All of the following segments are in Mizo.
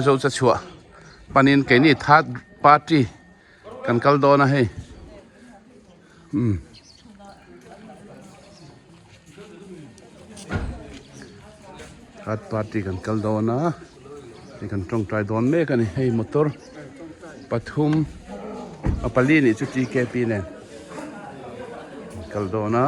zo cha chhuah panin keini third party kan kal dawn a hei umm. Third party kan kal dawn a hei kan tawngtai dawn mek a ni hei motor pathum a pali nih chu TKP nen an kal dawn a.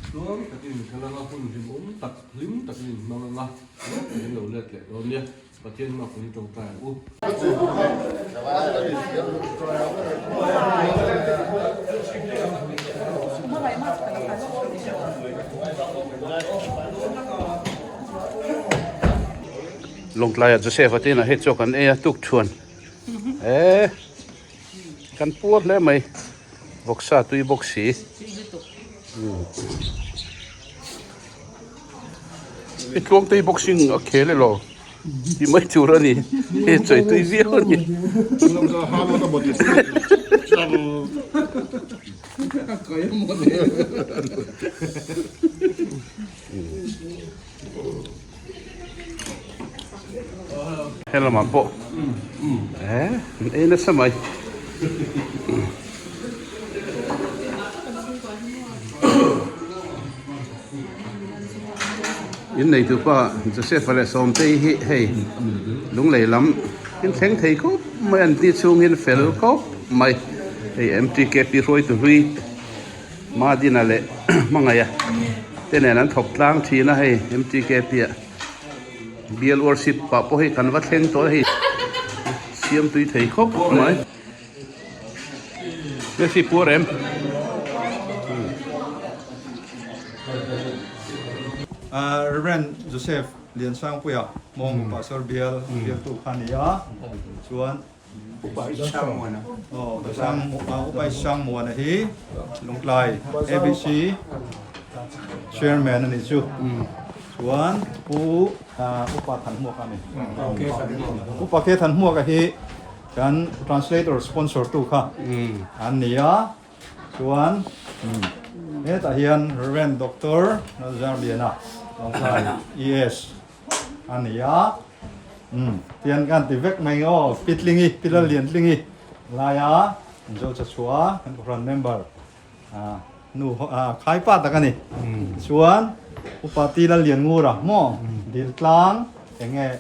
Chuan takin in kal anga hun hlimawm tak hlim takin in hmang anga kan lo let leh dawn nia Pathian hma pawhin tawngtai ang u. Lawngtlaiah Joseph a tinah hei chaw kan ei a tuk thuan eh kan puar hle mai vawksa tui bawk si i tluang tui boxing a khel elaw tih mai tur a ni hei chawi tui viau a ni. He lamah pawh eh an ei nasa mai. In nei tu pa Joseph-a leh Sawmtei hi hei lunglei lam in thleng thei khawp mai an ti chhungin fel khawp mai hei M_T_K_P hruaitu hlui. Madina leh Hmangaia te nen an thawk tlang thin a hei MTKP ah bial worship pah pawh hi kan va thleng tawh a hei siam tui thei khawp mai Messi puar em. Reverend Joseph Liansangpuia Mawng Pastor bial bialtu kha a ni a chuan Upa Sangmuana hi Lungtlai ABC Chairman a nih chu. Chuan Pu Upa Thanhmuaka a ni. Upa Ke Thanhmuaka hi kan translator sponsor tu kha an ni a. Chuan hetah hian Rev. Doctor Lalzarliana Lungtlai ES a ni a umm tian kan ti vek mai aw pitlingi pilal lian tlingi laia an zo cha chhuah kan kohhran member ah nu ah khai pa tak a ni chuan upa ti lal lian ngur a maw dil tlang eng nge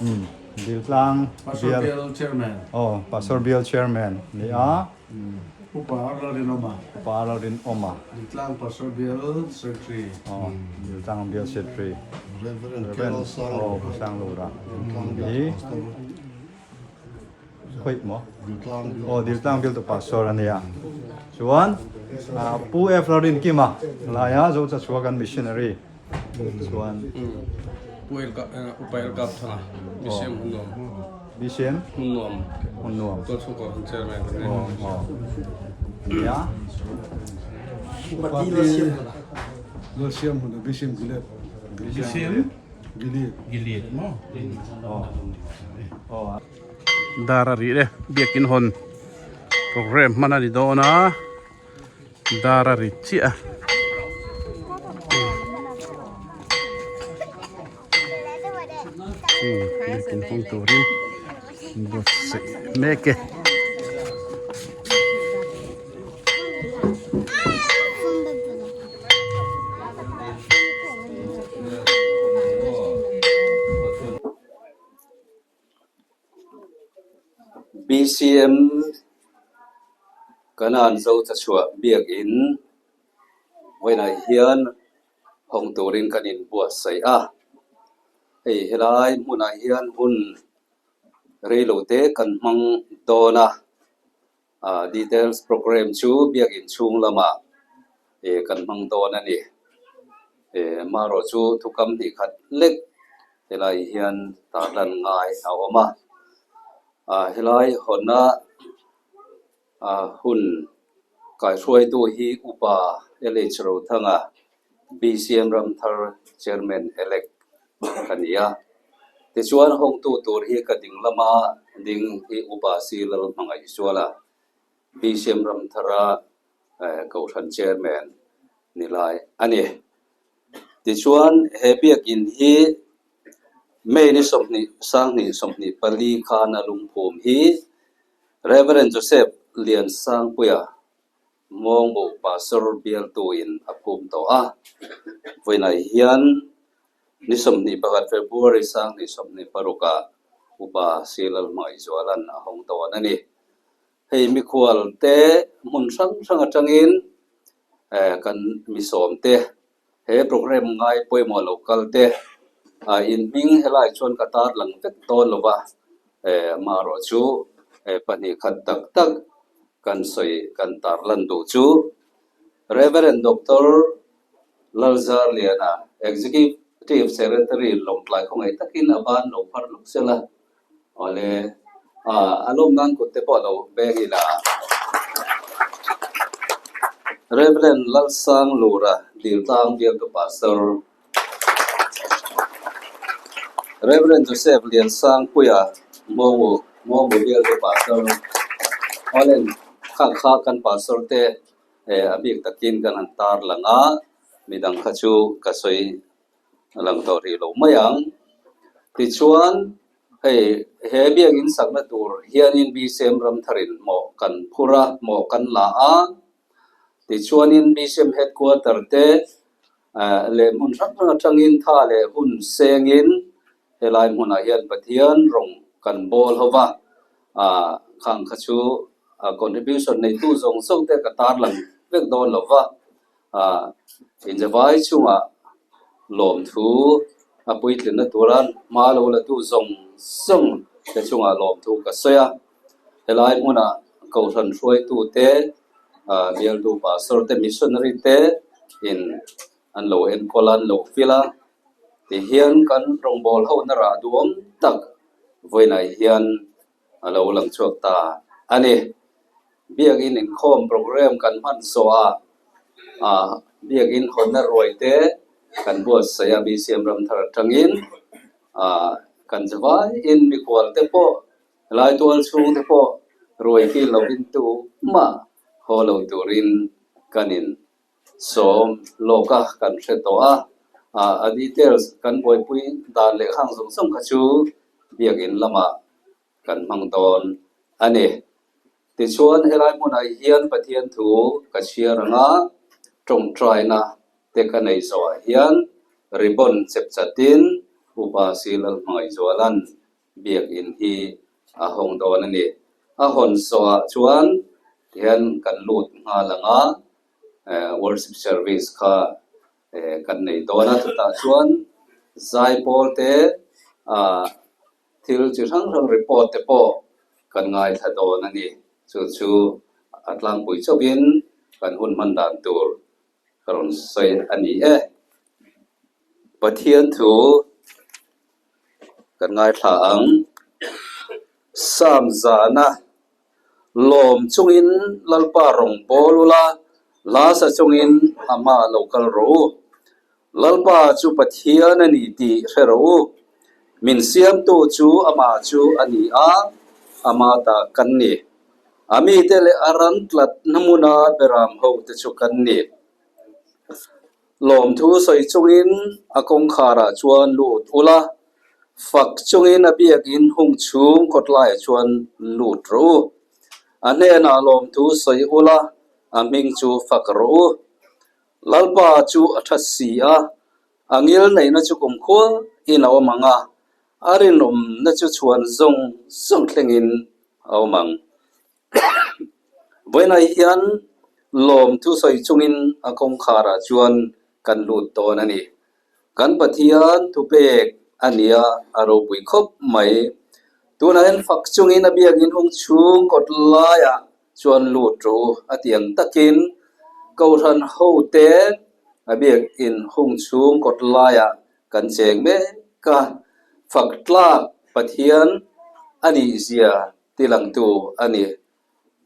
umm dil tlang bial chairman aw pastor bial chairman ni a. Upa Lalrinawma. Upa Lalrinawma. Diltlang Pastor Bial Secretary. Aw, Diltlang Bial Secretary. Reverend Carol Sanglura. Aw, Sanglura. Hi. Khoi maw? Diltlang Bial. Aw, Diltlang Bial tu Pastor a nia. Chuan, Pu F. Lalrinkima laia Zocha chhuak an missionary. Chuan. Pu Upa El Kap Thanga, BCM Hunnuam. BCM? Hunnuam. Hunnuam. Tual chhungkaw hun chairman kan ni. Aw, aw. Nia. Upa Lal Siam Huna, BCM Gilead. BCM? Gilead. Gilead maw? Aw. Aw. Dar a rih le, biakin hawn program hman a ni dawn a. Dar a ri chiah a. Biakin hawng turin buatsaih mek e. BCM Kanan zo cha chhuah biakin vawiinah hian hawng turin kan inbuatsaih a, hei helai hmunah hian hun reilote kan hmang dawn a, ah details programme chu biakin chhung lamah eh kan hmang dawn a ni. Eh marawh chu thukam hnih khat lek helai hian tarlan ngai a awm a, ah helai hawnna ah hun kaihruaitu hi Upa LH Rothanga. BCM Ramthar Chairman Elect ka ni a. Tichuan hawngtu tur hi ka ding lama ding hi Upa Si Lalhmangaihzuala, BCM Ramthara Kohhran Chairman ni lai a ni. Tichuan he biakinn hi May ni 20 2024 khan a lungphum hi Rev. Joseph Liansangpuia Mawngbu Pastor bialtuin a phum tawh a. Vawiinah hian ni 21 February 2026 ah Upa Silal Hmangaihzuala'n a hawng dawn a ni. Hei mikhual te hmun hrang hrang atangin kan misawm te he program ngai pawimawh lo kal te in hming helai chuan ka tar lang vek dawn lo va, amaherawh chu pahnih khat tak tak kan sawi kan tar lan duh chu Reverend Doctor Lalzarliana Executive Secretary Lawngtlai khawngaih takin a ban lo phar lawk sela. Awle, a lawm nan kut te pawh a lo beng ila. Rev. Lalsang Lura, Diltlang bialtu Pastor. Rev. Joseph Liansangpuia, Hmawngu, Hmawngu bialtu Pastor. Awle, kha kha kan Pastor te a bik takin kan han tar lang a, midang kha chu ka sawi a lang tawh rih lo mai ang. Tichuan, hei he biakinn sakna tur hianin BCM Ramtharin mawh kan phur a, mawh kan la a. Tichuanin BCM Headquarter te leh hmun hrang hrang atangin tha leh hun sengin helai hmunah hian Pathian rawng kan bawl ho va, khang kha chu contribution neitu zawng zawng te ka tarlang vek dawn lo va. Inzavai chungah lawmthu a puitlinna tura hma lo la tu zawng zawng te chungah lawmthu ka sawi a. Helai hmunah Kohhran hruaitute, bialtu pastor te, missionary te in an lo enkawl a, an lo fil a. Tihian kan rawngbâwl hona rah duhawm tak vawiinah hian a lo lang chhuak ta a ni. Biakinn inkhawm program kan hman zawhah ah biakinn hawnna ruai te kan buatsaih a, BCM Ramthar atangin ah kan zavaiin mikhual te pawh helai tual chhung te pawh ruai kil lovin tumah haw lo turin kan in sawm lawk a kan hre tawh a, ah a details kan buaipui dan leh khang zawng zawng kha chu biakinn lamah kan hmang dawn a ni. Tichuan helai hmunah hian Pathian thu ka chhiar ang a, tawngtaina te ka nei zawhah hian ribbon chep chatin Upa Silal Hmangaihzuala'n biakinn hi a hawng dawn a ni. A hawn zawhah chuan tihian kan lut nghal ang a, worship service kha kan nei dawn a, chutah chuan zaipawl te ah Thil chi hrang hrang report te pawh kan ngaithla dawn a ni. Chu chu a tlangpui chauhin kan hun hman dan tur ka rawn sawi a ni e. Pathian thu kan ngaithla ang. Psalm zana lawm chungin Lalpa rawn bawl ula, hla sa chungin a hmaah lo kal rawh u. Lalpa chu Pathian a ni tih hre rawh u. Min siamtu chu amah chu a ni a, ama ta kan ni. A mite leh a ran tlat hmuna beram ho te chu kan ni. Lawmthu sawi chungin a kawngkharah chuan lut ula, fak chungin a biakinn hung chhung kawtlaiah chuan lut rawh u. A hnenah lawmthu sawi ula, a hming chu fak rawh u. Lalpa chu a tha si a, a ngil neihna chu kumkhua in a awm ang a, a rinawmna chu chhuan zawng zawng thlengin a awm ang. Vawiinah hian lawm thusawi chungin a kawngkharah chuan kan lut dawn a ni. Kan Pathian thupek a nia a ropui khawp mai. Tunah hian fak chungin a biakinn hung chhung kawt laiah chuan lut rawh u a ti ang takin Kohhran hote a biakinn hung chhung kawt laiah kan cheng mek a, fak tlak Pathian a nih zia ti langtu a ni.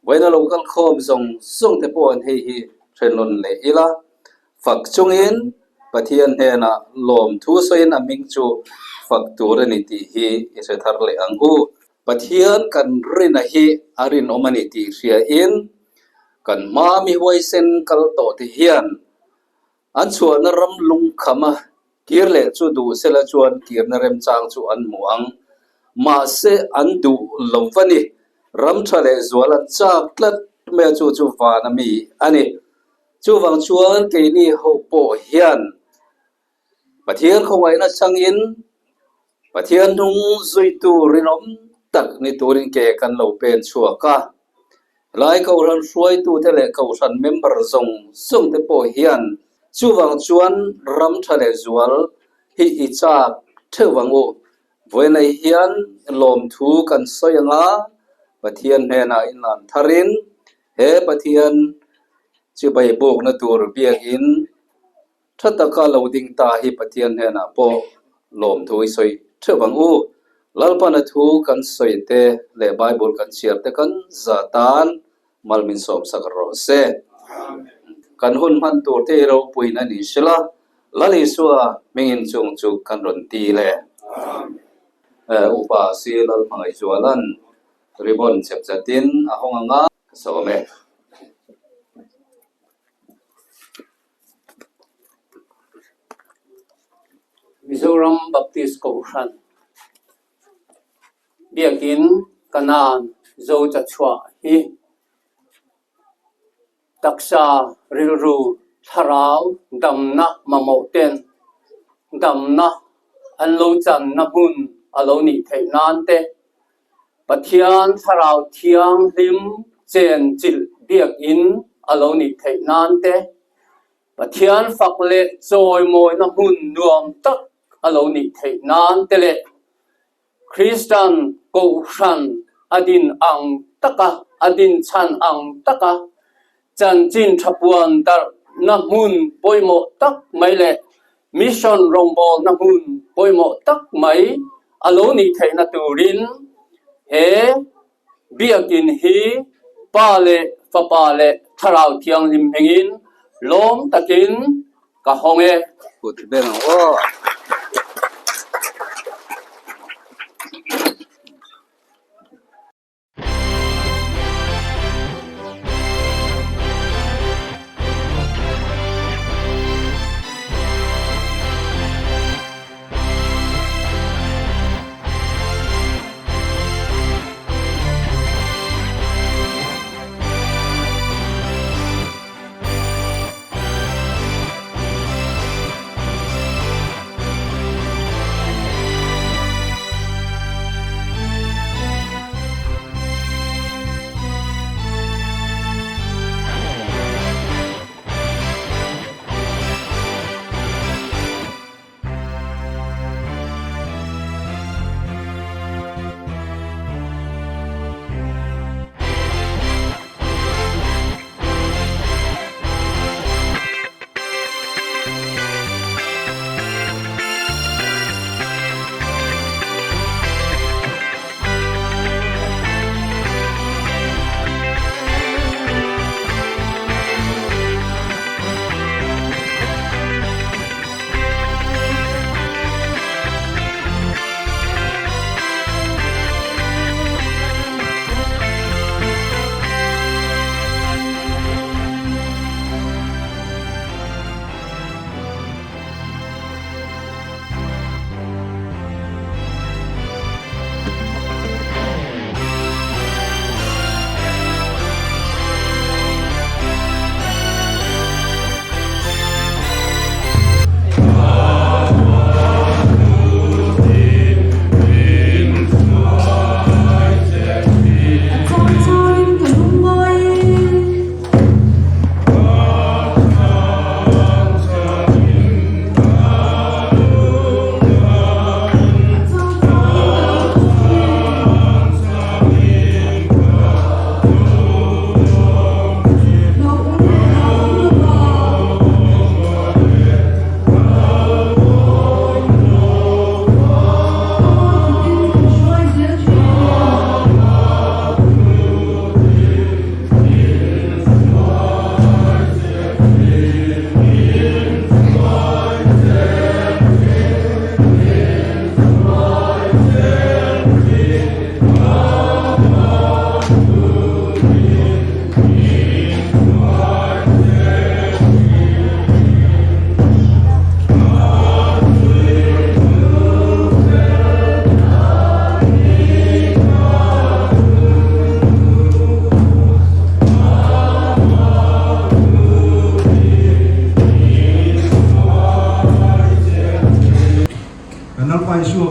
Vawiina lo kal khawm zawng zawng te pawh an hei hi hre nawn leh ila, fak chungin. Pathian hnenah lawmthu sawiin a hming chu fak tur a ni tih hi i hre thar leh ang u. Pathian kan rina hi a rinawm a ni tih hriain kan hma mi huaisen kal tawh te hian an chhuahna ram lungkham a kir leh chu duh sela chuan kirna remchang chu an hmu ang. Mahse an duh lo va ni. Ram tha leh zual an chak tlat mai a chu chu van a mi a ni. Chuvang chuan keini ho pawh hian Pathian khawngaihna changin Pathian hnung zuitu rinawm tak ni turin ke kan lo pen chhuak a. Helai Kohhran hruaitute leh Kohhran member zawng zawng te pawh hian chuvang chuan ram tha leh zual hi i chak theuh ang u. Vawiinah hian lawmthu kan sawi ang a, Pathian hnenah inlan tharin he Pathian chibai bukna tur biakin Tha taka lo ding ta hi Pathian hnenah pawh lawmthu i sawi theuh ang u. Lalpana thu kan sawi te leh Bible kan chhiar te kan za tan mal min sawmsak rawh se. Kan hun hman tur te hi ropuiin a ni sela, Lal Isua hmingin chung chu kan rawn ti le. Upa si Lalhmangaihzuala'n ribbon chep chatin a hawng ang a, ka sawm e. Mizoram Baptist Kohhran Biakin Kanan Zo Chachhuah hi taksa rilru thlarau damna mamawh ten damna an lo channa hmun a lo nih theih nan te Pathian Thlarau Thianghlim chen chilh biakin a lo nih theih nan te, Pathian fak leh chawimawina hmun nuam tak a lo nih theih nan te leh Kristian Kohhran a din ang taka a din chhan ang taka chanchin tha puan darhna hmun pawimawh tak mai leh mission rawngbawlna hmun pawimawh tak mai a lo nih theihna turin he biakin hi Pa leh Fapa leh Thlarau Thianghlim hmingin lawm takin ka hawng e. Kut beng ang aw.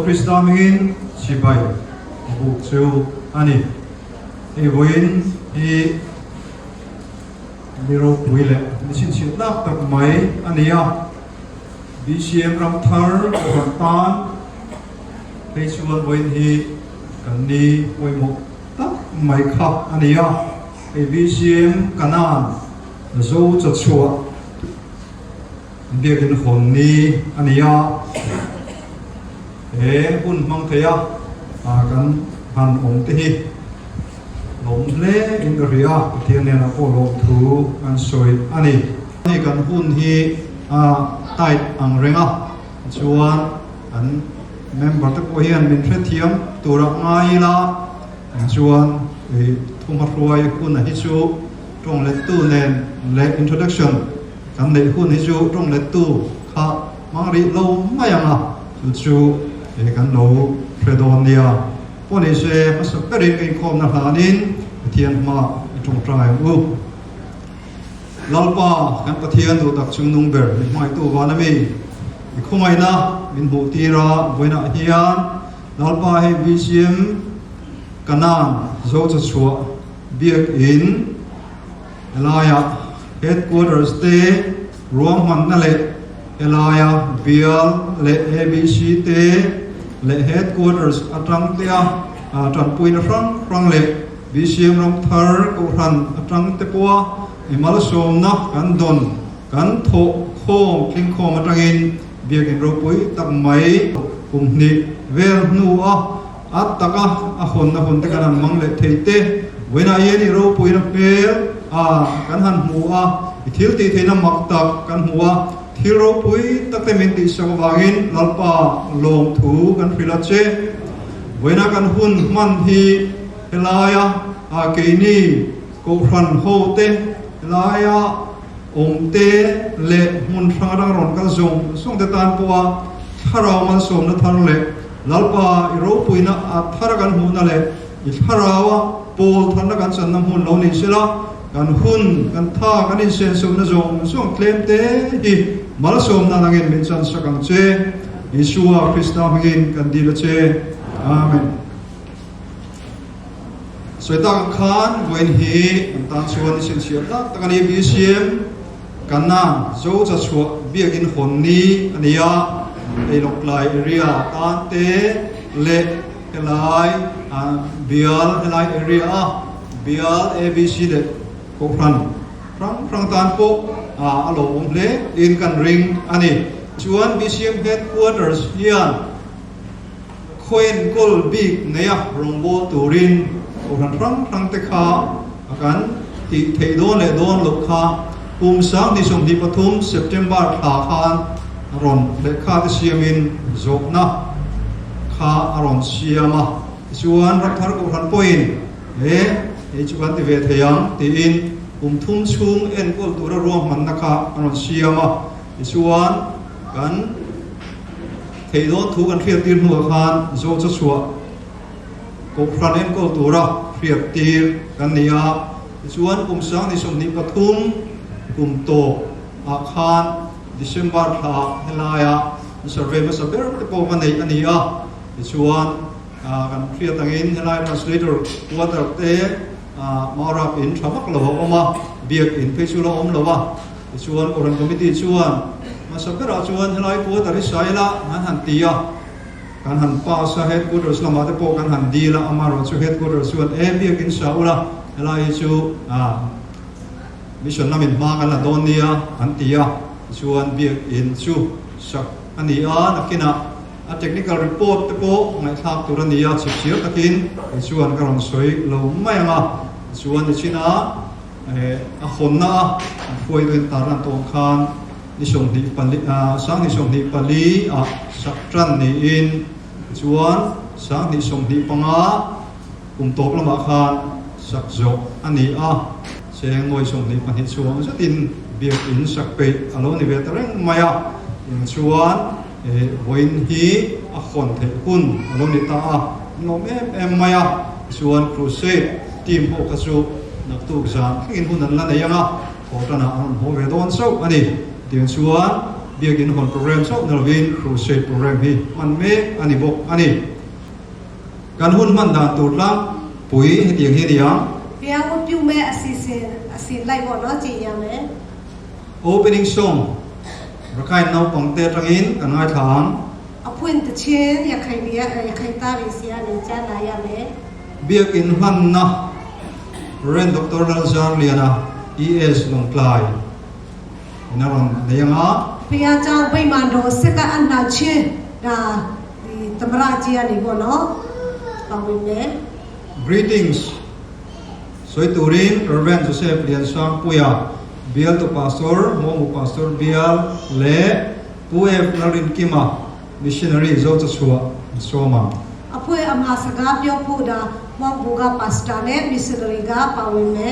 Krista hmingin chibai a buk chu a ni. Hei vawiin hi ni ropui leh ni chhinchhiah tlak tak mai a ni a. BCM ram thar kohhran tan phei chuan vawiin hi kan ni pawimawh tak mai kha a ni a. Hei BCM Kanan Zo chawchhuah Biakin hawn ni a ni a, he hun hmang thei a kan han awm te hi lawm hle in ka hria a, Pathian hnenah pawh lawmthu kan sawi a ni. Hei kan hun hi a tight ang reng a, tichuan kan member te pawh hian min hrethiam tur a ngai ila, tichuan thuhmahruai hun a hi chu tawng lettu nen leh introduction Kan neih hun hi chu tawng lettu kha hmang rih lo mai ang a, chu chu he kan lo hre dawn nia. Pawh ni se hmasa berin ka inkhawmna hlanin Pathian hma i tawngtai ang u. Lalpa, kan Pathian duh tak chung nung ber min hmangaihtu van ami, i khawngaihna min hmuh tir a, vawiinah hian Lalpa hei BCM Kanan zo chachhuah biakin Helaia Headquarters te ruahmanna leh helaia bial leh ABC te leh Headquarters atang te a tanpuina hrang hrang leh BCM Ramthar Kohhran atang te pawha i malsawmna kan dawn kan thawh khawm tlingkhawm atangin Biakin ropui tak mai kum hnih vel hnu a A taka a hawnna hawn te kan han mang leh thei te. Vawiinah hian i ropuina hmel a kan han hmu a, i thil tih theihna mak tak kan hmu a, thil ropui tak te min tihsak avangin Lalpa lawmthu kan hrilh a che. Vawiinah kan hun hman hi helaia keini Kohhran ho te helaia awm te leh hmun hrang atanga rawn kal zawng zawng te tan pawha thlarau malsawmna thar leh Lalpa, i ropuina a thar kan hmuhna leh i thlaraua pawl tharna kan channa hmun lo ni sela, kan hun, kan tha, kan insensohna zawng zawng tlem te hi malsawmna nangin min chansak ang che. Isua Krista hmingin kan dil a che. Amen. Sawi tak ang khan vawiin hi kan tan chuan i chhinchhiah tlak tak a ni. BCM Kanan Zo Chachhuah Biakin hawn ni a ni a, hei Lawngtlai area tan te leh helai bial helai area a bial ABC leh Kohhran hrang hrang tan pawh a lawmawm hle in kan ring a ni. Chuan BCM Headquarters hian Khawienkawl bik neia rawngbâwl turin kohhran hrang hrang te kha a kan tih theih dawn leh dawn loh kha kum 2023 September thla khan a rawn lehkha te siamin zawhna kha a rawn siam a. Tichuan Ramthar kohhran pawhin he hei chu kan ti ve thei ang tiin kum thum chhung enkawl tura ruahmanna kha a rawn siam a. Tichuan kan. Theih dawn thu kan hriattir hnuah khan Zawcha chhuah Kohhran enkawl tura hriattir kan ni a. Tichuan kum 2023 kum tawp ah khan December thla helaia an survey hmasa ber te pawh ka neih a ni a. Tichuan kan hriat angin helai translator quarter te Maurap in tha vak lo a awm a, biak in phei chu la awm lo a. Tichuan Kohhran Committee chuan hmasa berah chuan helai quarter hi sail a an han ti a, kan han pass a, headquarters lamah te pawh kan han dil a, amaherawhchu headquarters chuan e biakin sa ula helai hi chu mission lamin hma kan la dawn nia an ti a, tichuan biakin chu sak a ni a, nakinah a technical report te pawh ngaihthlak tur a ni a, chipchiar takin kei chuan ka rawn sawi lo mai ang a, tichuan nichina. A hawnna a an hruaitu tar lan tawng khan ni 24 2024 ah sak tan niin tichuan 2025 kum tawp lamah khan sak zawh a ni a. Cheng nuai 22 chhuang zetin biakin sak peih a lo ni ve ta reng mai a, eng chuan vawiin hi a hawn theih hun a lo ni ta a, an lawm em em mai a. Tichuan Crusade team pawh kha chu naktuk zan thlengin hun an la nei ang a, thawhtanah an rawn haw ve dawn chauh a ni. Tiang chuan Biakin hawn program chauh ni lovin Crusade program hi hman mek a ni bawk a ni. Kan hun hman dan tur tlangpui hetiang hi a ni a. Bia u piu me a si sin a sin lai bawh no chi ya me. Opening song, Rakhine naupangte atangin kan ngaithla ang. A phuin te chin ya khai bia ya khai ta ri sia ni cha na ya me. Biakin hlanna, Rev. Doctor Lalzarliana, ES Lawngtlai. In a rawn nei ang a. Pia chang pei man ro sek a an hna chi da di tamra chi a ni bo no pa win me. Greetings sawi turin Rev. Joseph Liansangpuia, Bialtu Pastor, Hmuamu Pastor Bial leh Pu F. Lalrinkima, Missionary Zochachhuah an sawm ang. A phui a hma saga pio phu da Hmuangbu ga Pastor leh Missionary ga pa win me.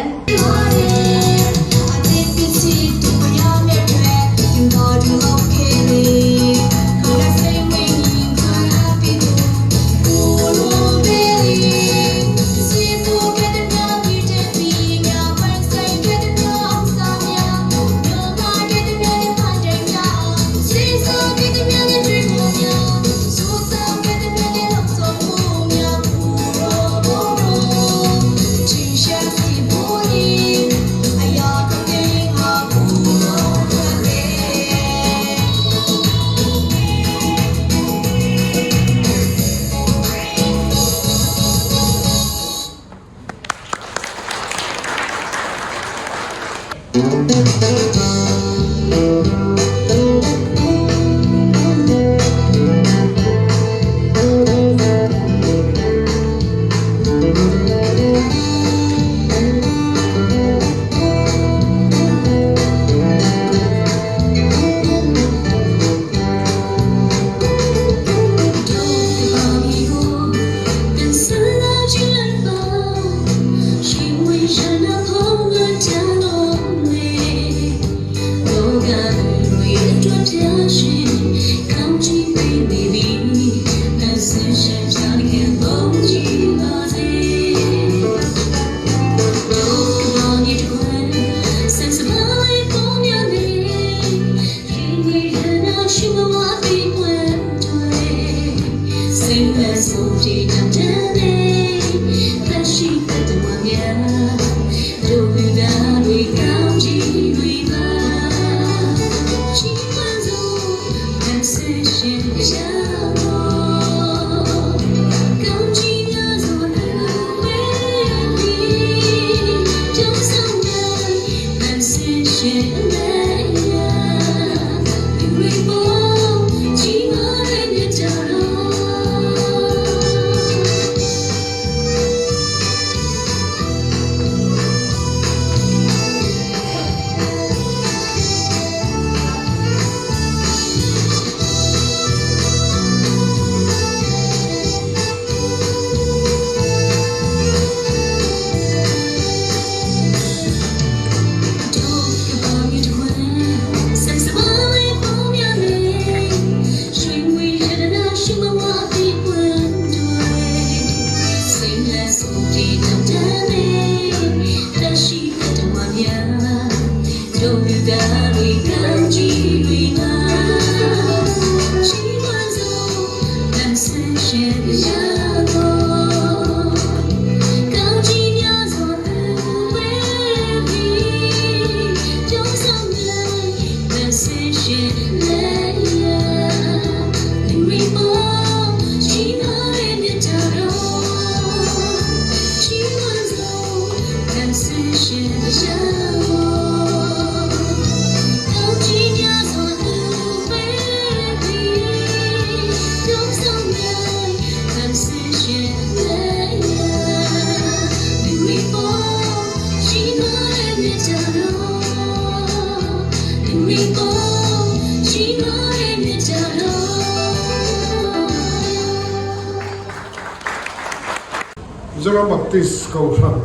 Mizoram Baptist Kohhran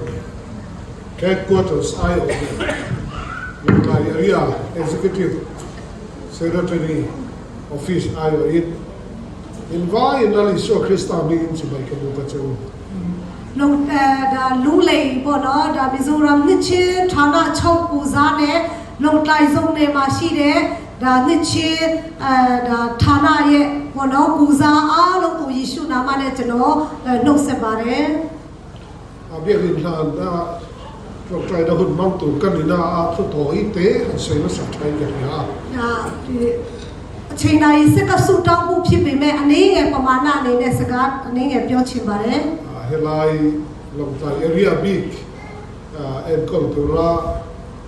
Headquarters aiawh leh Lawngtlai Area Executive Secretary Office aiawhin invaiin Lal Isua Krista hmingin chibai ka buk a che u. Lunglei pawh law Mizoram ni chin Thana chho Puza leh Lawngtlai zong ne mah si le. ဒါနှစ်ချင်းအဲဒါဌာနရဲ့ဘောနော်ကူစားအားလုံးကိုယေရှုနာမနဲ့ကျွန်တော်နှုတ်ဆက်ပါတယ် A biakin hlan a tawngtaina hun hmang tur ka ni na a thu tawi te han sawi hmasa thain ka hria a. ဒါဒီအချိန်တိုင်းစက်ကဆူတောင်းမှုဖြစ်ပေမဲ့အနေငယ်ပမာဏအနေနဲ့စကားအနေငယ်ပြောချင်ပါတယ် Helai Lawngtlai area bik enkawl tura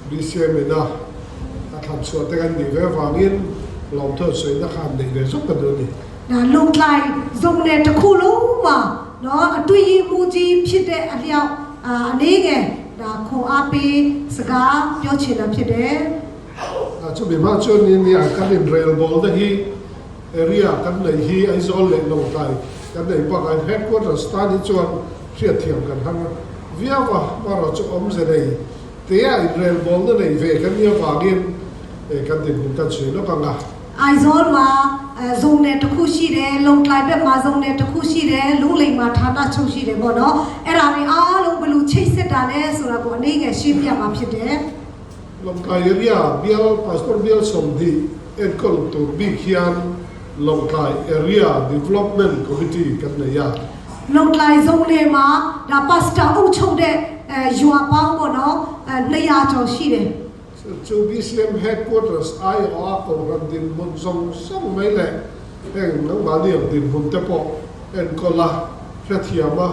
BCM ina a thlan chhuah te kan nih ve avangin lawmthawn sawina kha an neih ve zawk ka duh a ni. ဒါလုံလိုက်ဇုံနယ်တစ်ခုလုံးမှာနော်အတွေ့အမှုကြီးဖြစ်တဲ့အလျောက်အနေငယ်ဒါခွန်အားပေးစကားပြောချင်တာဖြစ်တယ် Chumi hma chuan nia kan inrelbawl te hi area kan neih hi Aizawl leh Lawngtlai kan neih bakah headquarters tan hi chuan hriatthiam kan hang viau a, amaherawhchu awmze nei te a inrelbawl na nei ve kan nih avangin kan dinhmun kan chhui lawk ang a. Aizawl မှာဇုံနယ်တစ်ခုရှိတယ်လုံလိုက်ဘက်မှာဇုံနယ်တစ်ခုရှိတယ်လုံလိမ်မှာဌာနချုပ်ရှိတယ်ပေါ့နော်အဲ့ဒါတွေအားလုံးဘယ်လိုချိတ်ဆက်တာလဲဆိုတာကိုအနေငယ်ရှင်းပြမှာဖြစ်တယ် Lawngtlai area bial Pastor bial 20 enkawl tur bik hian Lawngtlai Area Development Committee kan nei a. လုံလိုက်ဇုံနယ်မှာဒါပတ်စတာအုပ်ချုပ်တဲ့အဲရွာပေါင်းပေါ့နော်အဲ200ကျော်ရှိတယ် Chu BCM Headquarters aiawh a Kohhran dinhmun zawng zawng mai leh heng nangmahni ang dinhmun te pawh enkawl a, hrethiam a,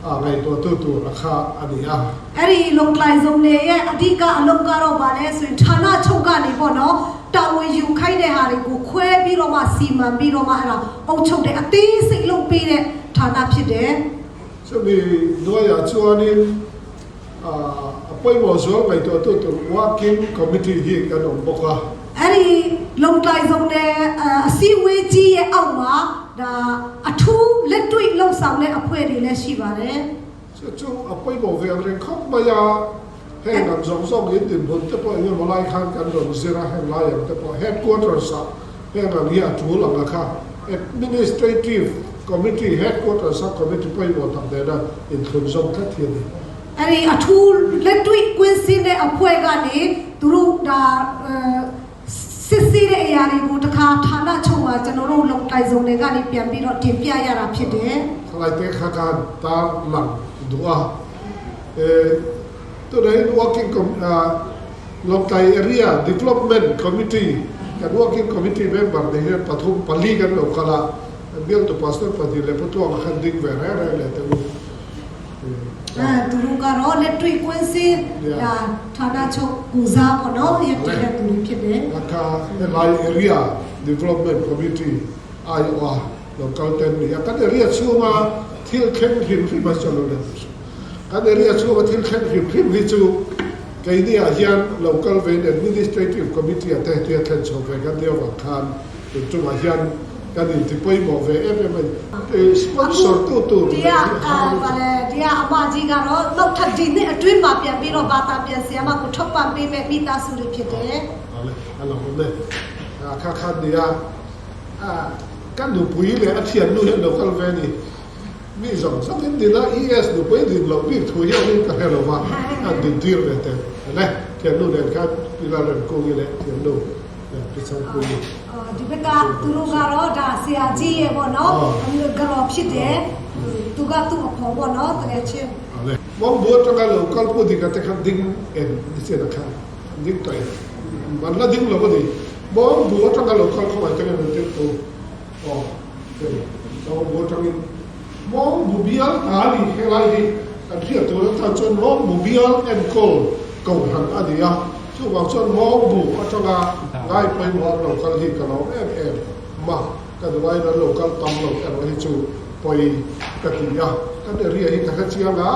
a ngaihtuahtu tur a kha a ni a. အဲ့ဒီလုံလိုက်ဇုံနယ်ရဲ့အဓိကအလုပ်ကတော့ဗာလဲဆိုရင်ဌာနချုပ်ကနေပေါ့နော်တာဝန်ယူခိုင်းတဲ့ဟာတွေကိုခွဲပြီးတော့မှစီမံပြီးတော့မှအဲ့ဒါအုပ်ချုပ်တဲ့အသေးစိတ်လုပ်ပေးတဲ့ဌာနဖြစ်တယ် Chumi hnuaiah chuanin a pawimawh zual ngaihtuahtu tur Working Committee hi kan awm bawk a. အဲ့ဒီလုံလိုက်ဇုံနယ်အစည်းအဝေးကြီးရဲ့အောက်မှာဒါအထူးလက်တွေ့လှုပ်ဆောင်တဲ့အဖွဲ့တွေလည်းရှိပါတယ် Chu chu a pawimawh ve ang reng khawp mai a, heng ang zawng zawng in dinhmun te pawh engemaw lai khan kan rawn zir a, heng lai ang te pawh Headquarters ah heng ang hi a tul ang a kha Administrative Committee Headquarters a Committee pawimawh tak nena inthlun zawng tlat hi a ni. အဲ့ဒီအထူးလက်တွေ့ကွင်းစင်းတဲ့အဖွဲ့ကနေသူတို့ဒါစစ်ဆေးတဲ့အရာတွေကိုတခါဌာနချုပ်မှာကျွန်တော်တို့လုံတိုက်စုံတွေကနေပြန်ပြီးတော့တင်ပြရတာဖြစ်တယ် Thalai te kha khan tar lang duh a, tunah hian working Lawngtlai Area Development Committee kan working committee member nei hian pathum pali kan lo kal a, bialtu pastor pahnih leh Pu Tluanga khan ding ve reng reng leh teh u. အဲသူတို့ကတော့လက်တွေ့ကွင်းစင်းဒါဌာနချုပ်ကူစားပေါ့နော်ရတဲ့သူတွေဖြစ်တယ် Kha helai Area Development Committee aiawh a lo kal ten ni a, kan area chhunga thil thleng hrim hrim a chuan lo let Kan area chhunga thil thleng hrim hrim hi chu keini ah hian lo kal vein Administrative Committee ah te heti a thlen chho ve kan nia vang khan tun tumah hian kan inti pawimawh ve em em a ni. Sponsor tu tur ဒီကဗာလေဒီကအမကြီးကတော့နောက်ထပ်ဒီနှစ်အတွင်းမှာပြန်ပြီးတော့ဘာသာပြန်ဆရာမကိုထောက်ပံ့ပေးမဲ့မိသားစုတွေဖြစ်တယ် Ale a lo awm e. Kha khan nia kan nupui leh a thiannu hi an lo kal ve a ni. Mi zawng zawng in din a, ES nupui din loh bik thu hian in ka hre lo va, an din tir ve teh. Ale thiannu nen khan pi la rem kung i leh thiannu pi chang kung i. ဒီဘက်ကသူတို့ကတော့ဒါဆရာကြီးရဲ့ပေါ့နော်ကြော်ဖြစ်တယ်သူကသူ့အဖော်ပေါ့နော်တကယ်ချင်း Ale mawng bu atanga lo kal pawh dik a te khan ding en ni chian a khan ding tawh em man la ding lo a ni mawng bu atanga lo kal khawmai te ngen tir tu aw hei mawng bu atangin mawng bu bial ta a ni helai hi kan hriat tur atan chuan mawng bu bial enkawl kohhran a ni a chuvang chuan mawng bu atanga ngai pawimawh an lo kal hi ka lo em em ma ka duhaiin an lo kal tam lo erawh hi chu Pawi ka ti a, kan area hi ka hre chiang a,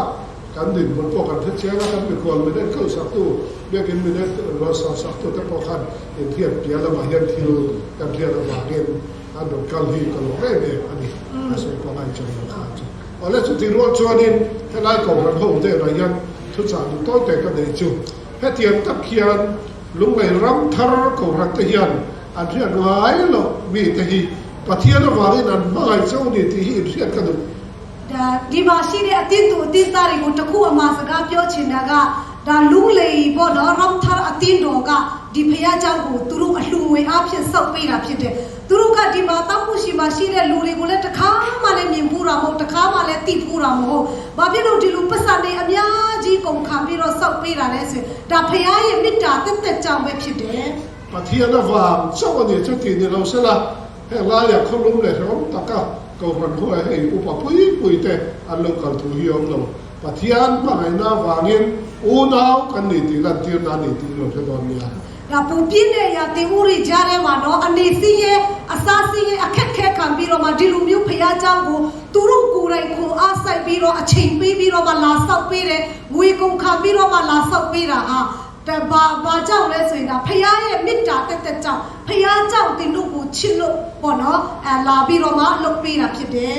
kan dinhmun pawh kan hre chiang a, kan mikhual min enkawl saktu, biakin min rawn sa saktu te pawh khan inthian piah lamah hian thil kan hriat avangin an rawn kal hi ka lawm em em a ni, a sawi pawh ngai chang lo kha chu. Awle chuti rual chuanin helai kohhran ho denah hian thuchah duh tawi te ka nei chu. Hetiang tak hian Lunglei ram thar kohhran te hian an hriat ngai loh mite hi Pathian avangin an hmangaih chauh a ni tih hi inhriat ka duh. ဒါဒီမှာရှိတဲ့အတင်းသူအတင်းသားတွေကိုတခုအမှာစကားပြောချင်တာက ဒါ Lunglei ပေါ့နော် Ramthar အသင်းတော်ကဒီဖရားကျောင်းကိုသူတို့အလှငွေအားဖြင့်စောက်ပေးတာဖြစ်တယ်။သူတို့ကဒီမှာတောက်မှုရှိမှရှိတဲ့လူတွေကိုလည်းတခါမှလည်းမြင်ဘူးတာမဟုတ်တခါမှလည်းသိဘူးတာမဟုတ်။ဘာဖြစ်လို့ဒီလိုပတ်စံတွေအများကြီးကုန်ခံပြီးတော့စောက်ပေးတာလဲဆိုရင်ဒါဖရားရဲ့မေတ္တာတက်တက်ကြောင့်ပဲဖြစ်တယ်။ Pathian avang chauh a ni chu tih ni lo sela, heng laia khawlum leh hrehawm taka kohhran ho ah hei upa pui pui te an lo kal thu hi a awm lo. Pathian hmangaihna avangin unau kan ni tih lantirna a ni tih i lo hre dawn nia. ဒါပူပြင်းတဲ့ရာတင်ဥရိကြားထဲမှာနော်အနေစင်းရဲ့အစားစင်းရဲ့အခက်ခဲခံပြီးတော့မှဒီလိုမျိုးဖရာเจ้าကိုသူတို့ကိုယ်တိုင်ခွန်အားစိုက်ပြီးတော့အချိန်ပေးပြီးတော့မှလာဆောက်ပေးတယ်ငွေကုန်ခံပြီးတော့မှလာဆောက်ပေးတာဟာတဘာဘာကြောင့်လဲဆိုရင်ဒါဖရာရဲ့မေတ္တာတက်တက်ကြောင့်ဖရာကြောင့်တင်တို့ကိုချစ်လို့ပေါ့နော်အဲလာပြီးတော့မှလုပ်ပေးတာဖြစ်တယ်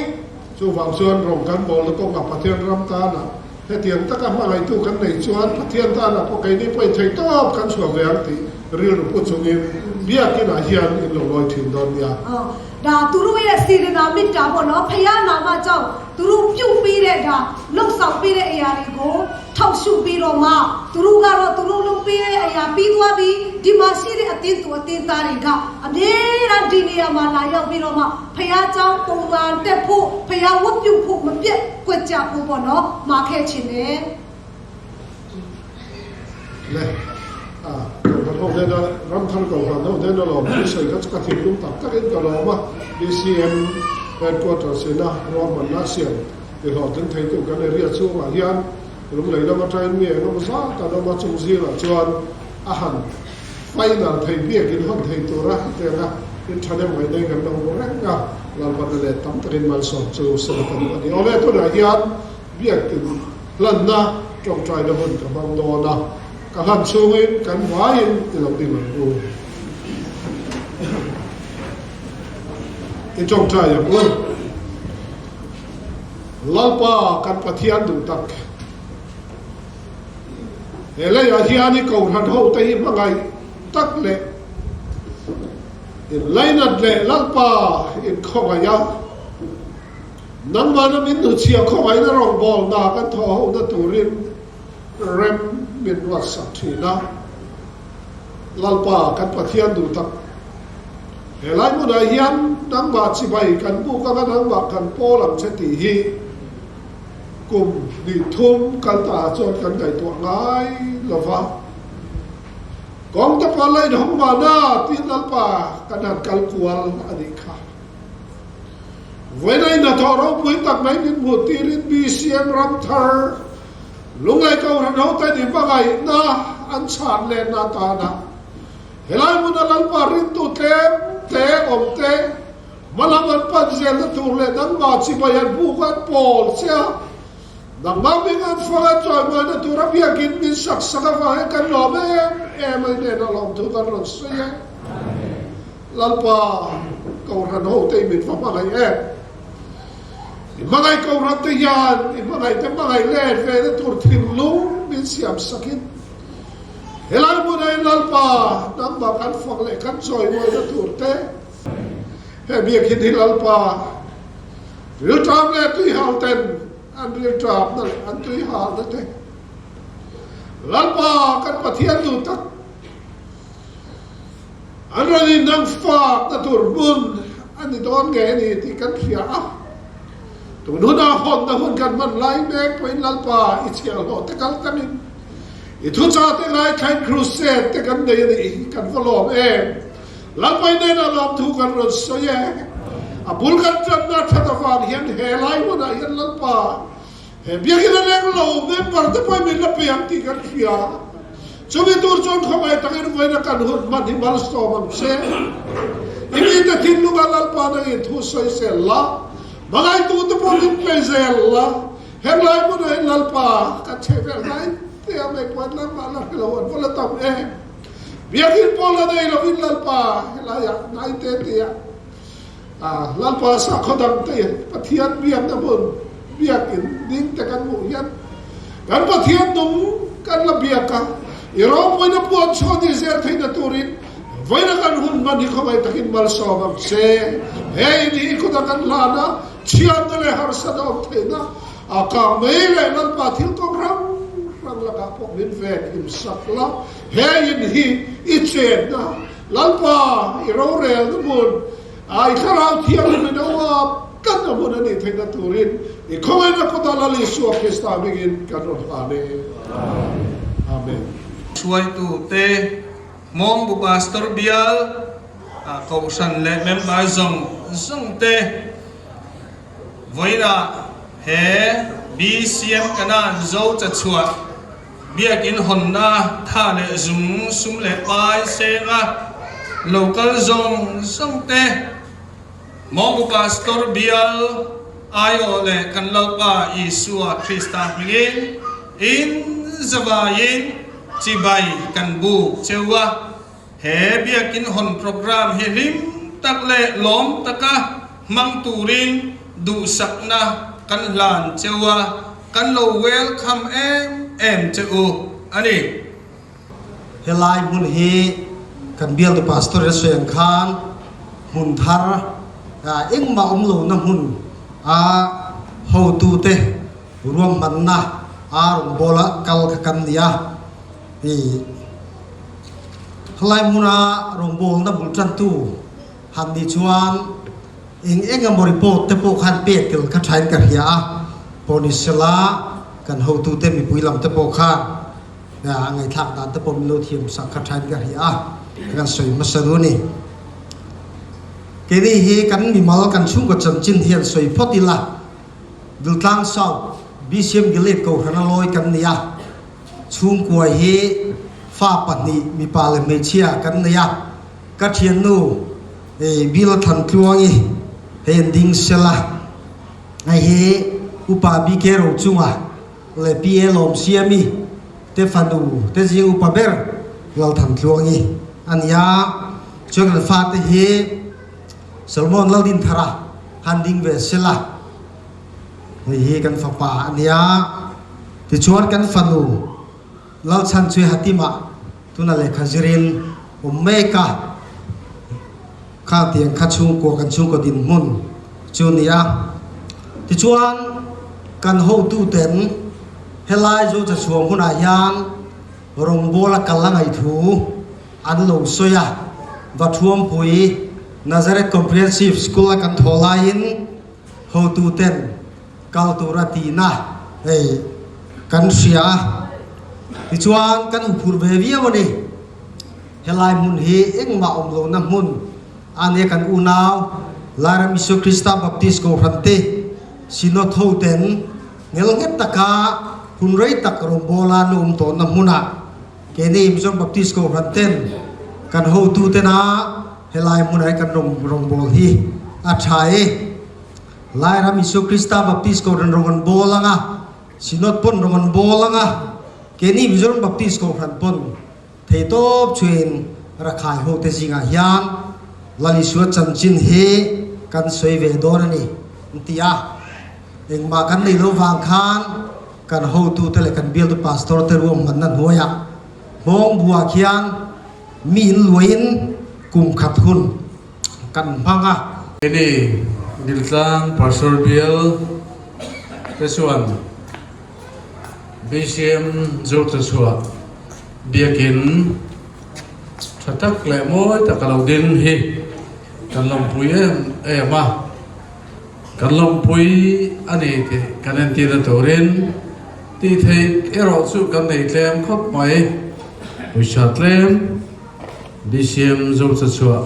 Chuvang chuan rawng kan bawl na kawngah Pathian ram tanah hetiang taka hmangaihtu kan neih chuan Pathian tanah pawh keini pawhin thei tawp kan chhuah ve ang tih rilru pu chungin biakinah hian in lo lawi thin dawn nia. ဒါသူတို့ရဲ့စေတနာမေတ္တာပေါ့နော်ဖယားနာမကြောင့်သူတို့ပြုတ်ပေးတဲ့ဒါလှုပ်ဆောင်ပေးတဲ့အရာတွေကိုထောက်ရှုပြီးတော့မှသူတို့ကတော့သူတို့လုပ်ပေးတဲ့အရာပြီးသွားပြီဒီမှာရှိတဲ့အတင်းသူအတင်းသားတွေကအမြဲတမ်းဒီနေရာမှာလာရောက်ပြီးတော့မှဖယားเจ้าပုံမှန်တက်ဖို့ဖယားဝတ်ပြုတ်ဖို့မပြတ်ကွက်ကြဖို့ပေါ့နော်မှာခဲ့ခြင်းနဲ့ Le a kohhran ho nena Ramthar kohhran ho nena lawm thil sawi kha chu ka thinlung tak takin ka lawm a, BCM headquarters ina ruahmanna siam ti hlawhtling theitu kan area chhungah hian Lunglei lam atangin mi eng emaw zat an awm a, chung zingah chuan a han final thei biakin hawn thei tura hetianga in thahnem ngaih nei kan lo hmu reng a, Lalpana leh tam takin malsawm chu sel ka duh a ni. Awle tunah hian biakin hlanna tawngtaina hun ka hmang dawn a, ka hlan chhungin kan vaiin i lo ding ang u. I tawngtai ang u. Lalpa kan Pathian duh tak, he leiah hian i kohhran hote hi hmangaih tak leh inlainat leh Lalpa inkhawngaih a, nangmahna min hnuchhiah khawngaihna rawngbawlna kan thawh hona turin rem min ruatsak thin a. Lalpa kan Pathian duh tak, helai hmunah hian nangmah chibai kan buk anga nangmah kan pawl ang che tih hi kum hnih thum kal ta ah chuan kan ngaihtuah ngai lo va. Kawng te pawh la inhawng mahna tiin Lalpa kan han kal kual a nih kha. Vawiina hnathawh ropui tak mai min hmuh tirin BCM Ramthar Lunglei Kohhran hoten i hmangaihna an chhan lehna atana helai hmuna Lalpa rintu tlem te awm te hmalam an pan zelna tur leh nangmah chibai an buk an pawl che a, nangmah hming an fang an chawimawina tura biakin min sak sak avangin kan lawm em em a, i hnenah lawmthu kan rawn sawi e. Lalpa Kohhran hote i min va hmangaih em? I hmangaih Kohhran te hian i hmangaih te hmangaih let ve na tur thinlung min siam sakin helai hmunah in Lalpa nangmah kan fak leh kan chawimawina tur te he biakhin hi Lalpa rilṭam leh tuihal ten an rilṭamna leh an tuihalna te Lalpa kan Pathian duh tak An rawn inang fakna tur hmun a ni dawn nge ni tih kan hria a. Tun huna hawnna hun kan hman lai mek pawhin Lalpa i chhiahhlawh te kal tangin i thuchah te ngaithlain crusade te kan nei a nih hi kan va lawm em. Lalpa i hnenah lawmthu kan rawn sawi e. A bul kan tanna that avang hian he lai hunah hian Lalpa He biakinn a leng lo, member te pawhin min la pe ang tih kan hria. Chumi tur chuan khawngaih takin vawiina kan hun hman hi malsawm ang che. I mite thinlunga Lalpa nangin thu sawi sel la, hmangaihtu te pawh min pe zel la, henglai hmunah hian Lalpa kan chhe vel hnai te a mai pawhin nangmah la hre lo an va la tam em. Biakinn pawh la nei lovin Lalpa helaiah hnai te te ah Lalpa sakhaw dangte Pathian biakna hmun biakin ding te kan hmuh hian kan Pathian nung kan la biak a, i ropuina puan chhuah ni zel theihna turin vawiina kan hun hman hi khawngaih takin malsawm ang che. He in hi i kutah kan hlan a, chhiatna leh harsatna awm theihna a kang mai leh Lalpa thil kawng hrang hrang. hrang lakah pawh min venhim sak la, he in hi i chenna Lalpa i rorelna hmun, i Thlarau Thianghlim in a uap tlatna hmun a nih theihna turin i khawngaihna kawtah Lal Isua Krista hmingin kan rawn hlan e. Amen. Hruaitute, Hmawngbu Pastor Bial, Kohhran leh member zawng zawng te vawiinah he BCM Kanan Zo Chachhuah Biakin hawnna tha leh zung sum leh pai senga lo kal zawng zawng te Hmawngbu Pastor Bial aiawh leh kan Lalpa Isua Krista hmingin in zavaiin chibai kan buk cheu a. He Biakin hawn programme hi hlim tak leh lawm taka hmang turin duhsakna kan hlan cheu a, kan lo welcome em em che u a ni. Helai hmun hi kan bialtu Pastor in a sawi ang khan hmun thar engmah awm lohna hmun a hotute ruahmanna a rawngbawla kal kha kan ni a. I Helai hmuna rawngbawlna bul tantu han nih chuan eng eng emaw report te pawh khan pek tel kha thain ka hria a, pawh ni sela kan hotute mipui lam te pawh khan a ngaihthlak dan te pawh min lo thiam sak kha thain ka hria a, kan sawi hmasa duh a ni. Keini hi kan mimal kan chhungkaw chanchin hian sawi phawt ila, Diltlang South BCM Gilead Kohhrana lawi kan ni a. Chhungkua hi fa pahnih mipa leh hmeichhia kan nei a, ka thiannu Bill Thantluangi hei an ding sel a, hei hi Upa BK Rochunga leh PA Lawmsiami te fanu te zing upa ber Lalthantluangi a ni a, chuan kan fate hi Solomon Laldinthara han ding ve sel a. Hei hi kan fapa a nia. Tichuan kan fanu Lalchhan chu Hatimah tuna lehkha zirin awm mek a. Kha tiang kha chhungkua kan chhungkaw dinhmun chu a ni a. Tichuan kan hotuten helai Zo Chachhuang hunah hian rawngbawl a kal a ngaih thu an lo sawi a. Vathuampui Nazareth Comprehensive School a kan thawh laiin Hotuten kal tura tihna hei kan hria a, tichuan kan huphurh ve viau a ni. Helai hmun hi engmah awm lohna hmun a nia kan unau Lairam Isua Krista Baptist Kohhran te Synod hoten ngel nghet taka hun rei tak rawngbawla an awm tawhna hmunah keini Mizoram Baptist Kohhran ten kan hotutena Helai hmunah hi kan rawngbâwl hi a ṭha e. Lairam Isua Krista Baptist Kohhran rawng an bâwl ang a, Synod pawn rawng an bâwl ang a, keini Mizoram Baptist Kohhran pawn theitawp chuin Rakhai hote zingah hian Lal Isua chanchin hi kan sawi ve dawn a ni, an ti a. Engmah kan nei lo vang khan kan hotute leh kan bialtu pastor te ruahmanna hnuaiah hmawng buah khian Mi in luaiin kum khat hun kan hmang a. Keini Diltlang Pastor Bial te chuan BCM Zotachhuah Biakin tha tak leh mawi tak a lo ding hi kan lawmpui em em a, kan lawmpui a ni tih kan entirna turin Tih theih erawh chu kan nei tlem khawp mai. Pawisa tlem BCM Zochachhuah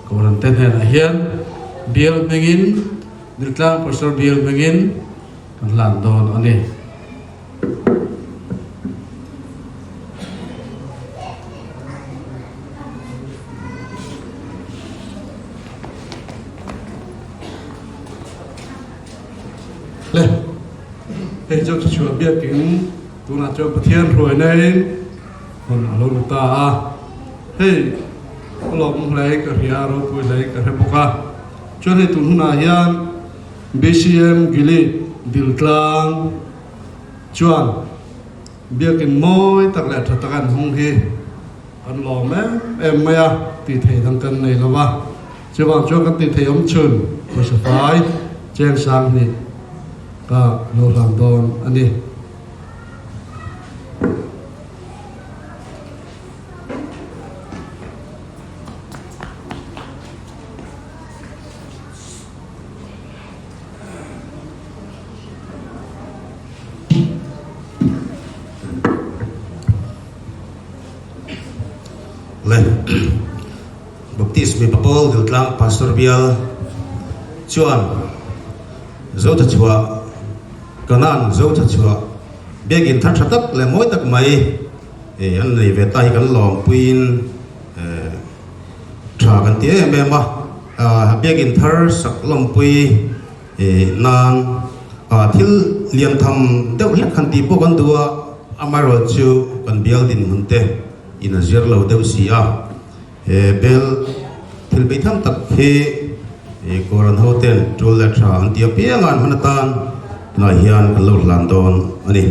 Kohhran te hnenah hian bial hmingin, Diltlang Pastor bial hmingin kan hlan dawn a ni. Le. Hei chu chhuah biakin tunah chuan Pathian hruai naiin hun a lo ni ta a. Hei ka lawm hle ka hria ropui hle ka hre bawk a. Chuan hei tun hunah hian BCM Gilead Diltlang chuan biakin mawi tak leh tha tak an hung hi kan lawm em em mai a, tih theih dang kan nei lo va. Chuvang chuan kan tih theih awm chhun pawisa fai cheng sang hnih ka lo hlan dawn a ni. Baptist mipa pawl Diltlang Pastor Bial chuan Zothachuah Kanan Zothachuah biakin thar tha tak leh mawi tak mai an nei ve ta hi kan lawmpuiin tha kan ti em em a. Biakin thar sak lawmpui nan thil lian tham deuh hlek han tih pawh kan duh a, amaherawhchu kan bial dinhmun te in a zir lo deuh si a. He bel thil beitham tak hi Koran ho ten tul leh tha an ti apiang a an hman atan tunah hian kan lo hlan dawn a ni.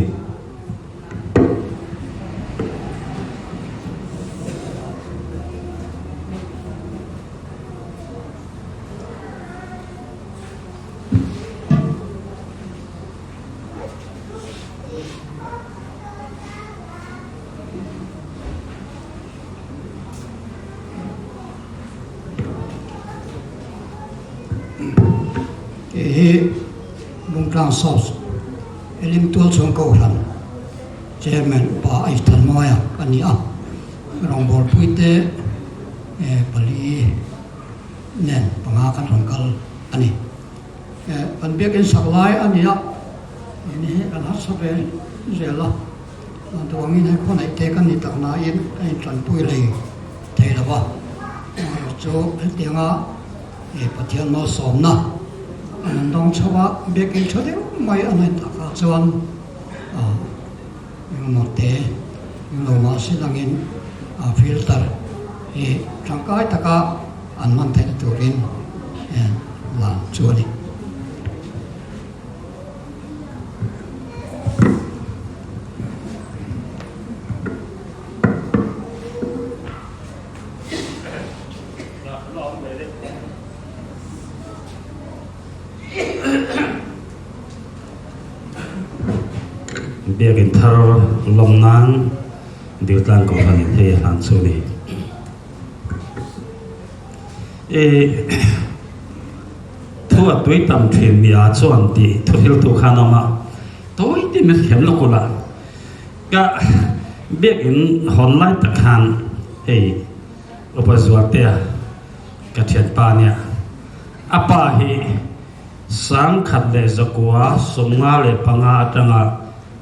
Kei hi Bungtlang South Elim Tualchhung Kohhran Chairman Upa Aithanmawia ka ni a, rawngbawlpuite pali nen panga kan rawn kal a ni. Kan biakin sak lai a ni a, ini hi kan harsa ve zel a. Duangin hei khaw neih te kan ni tak nain ka intanpui lei thei lo va, amaherawh chu hetianga Pathian malsawmna an han dawng chho a, biakin tha deuh mai a nei takah chuan engemaw te englo mah se dangin filter hi tangkai taka an hman theihna turin lan chu a ni. Biakin thar lawm nan Diltlang Kohhran in hei a hlan chu a ni. Thu a tui tam thin mi ah chuan tih thuhriltu khan a awm a, tawi te min thiam lawk ula, ka biakin hawn lai tak khan hei Upa Zualtea ka thianpa ania, a pa hi 1995 atanga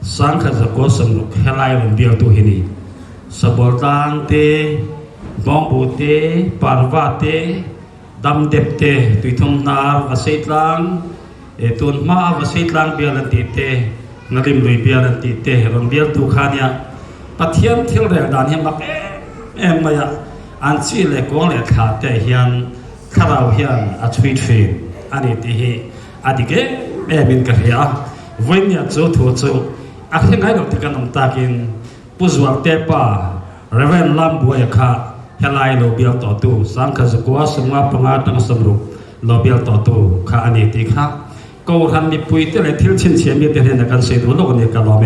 1960 helai rawn bialtu hi ni, Sabawr tlang te, Bawngbu te, Parva te, Dam dep te, tuithum hnar, Vasei tlang, e tun hma a Vasei tlang bial an tih te, Ngalim lui bial an tih te rawn bial tu kha nia Pathian thil rel dan hi mak em em mai a, an chi leh kuang leh thla te hian thlarau hian a chhui thin a ni tih hi a dik em em in ka hria a, vawinia chu thu chu a hre ngai lo te kan awm takin Pu Zualte pa Rev. Lambuaia kha helai lo bial tawhtu 1995 atanga 60 lo bial tawhtu kha a ni tih kha Kohhran mipuite leh thil chhinchhiah mite hnenah kan sawi duh lawk a ni ka lawm e.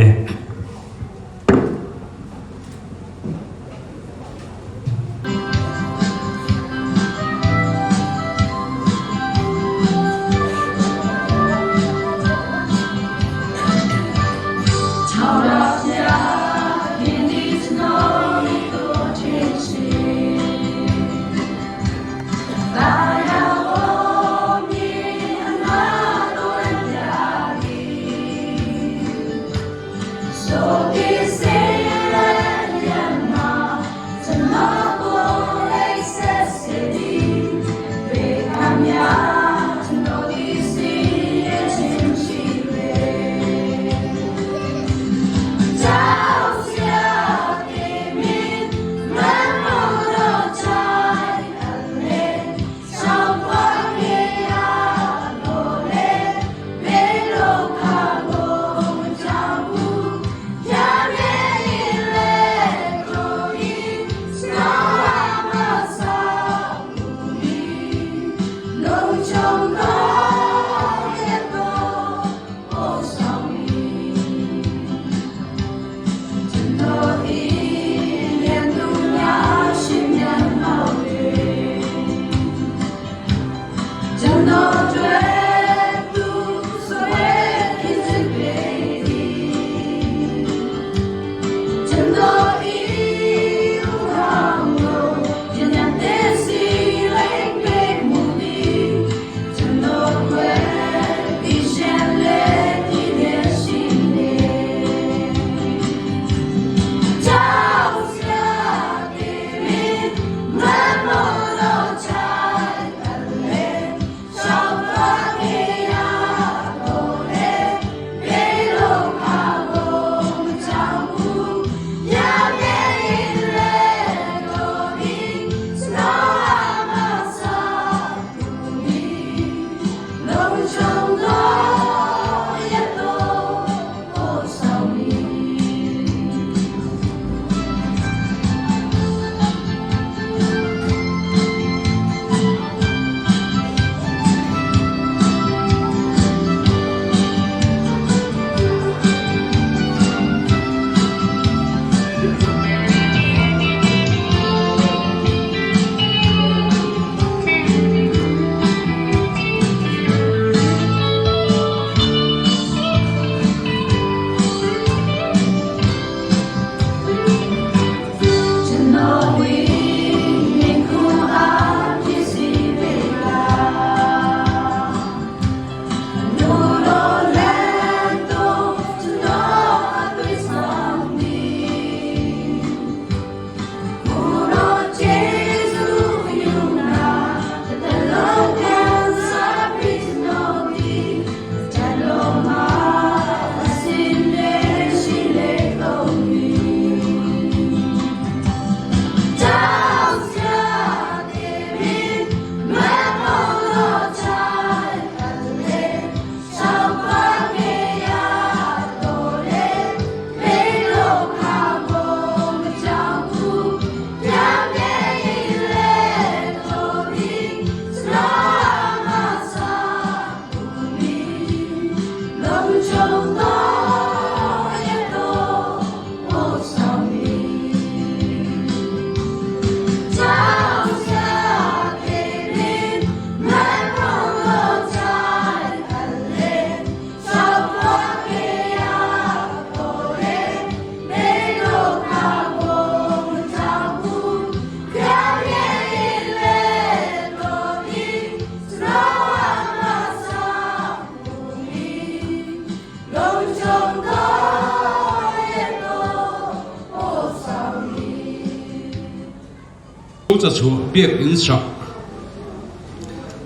Zochachhuah Biak In sak.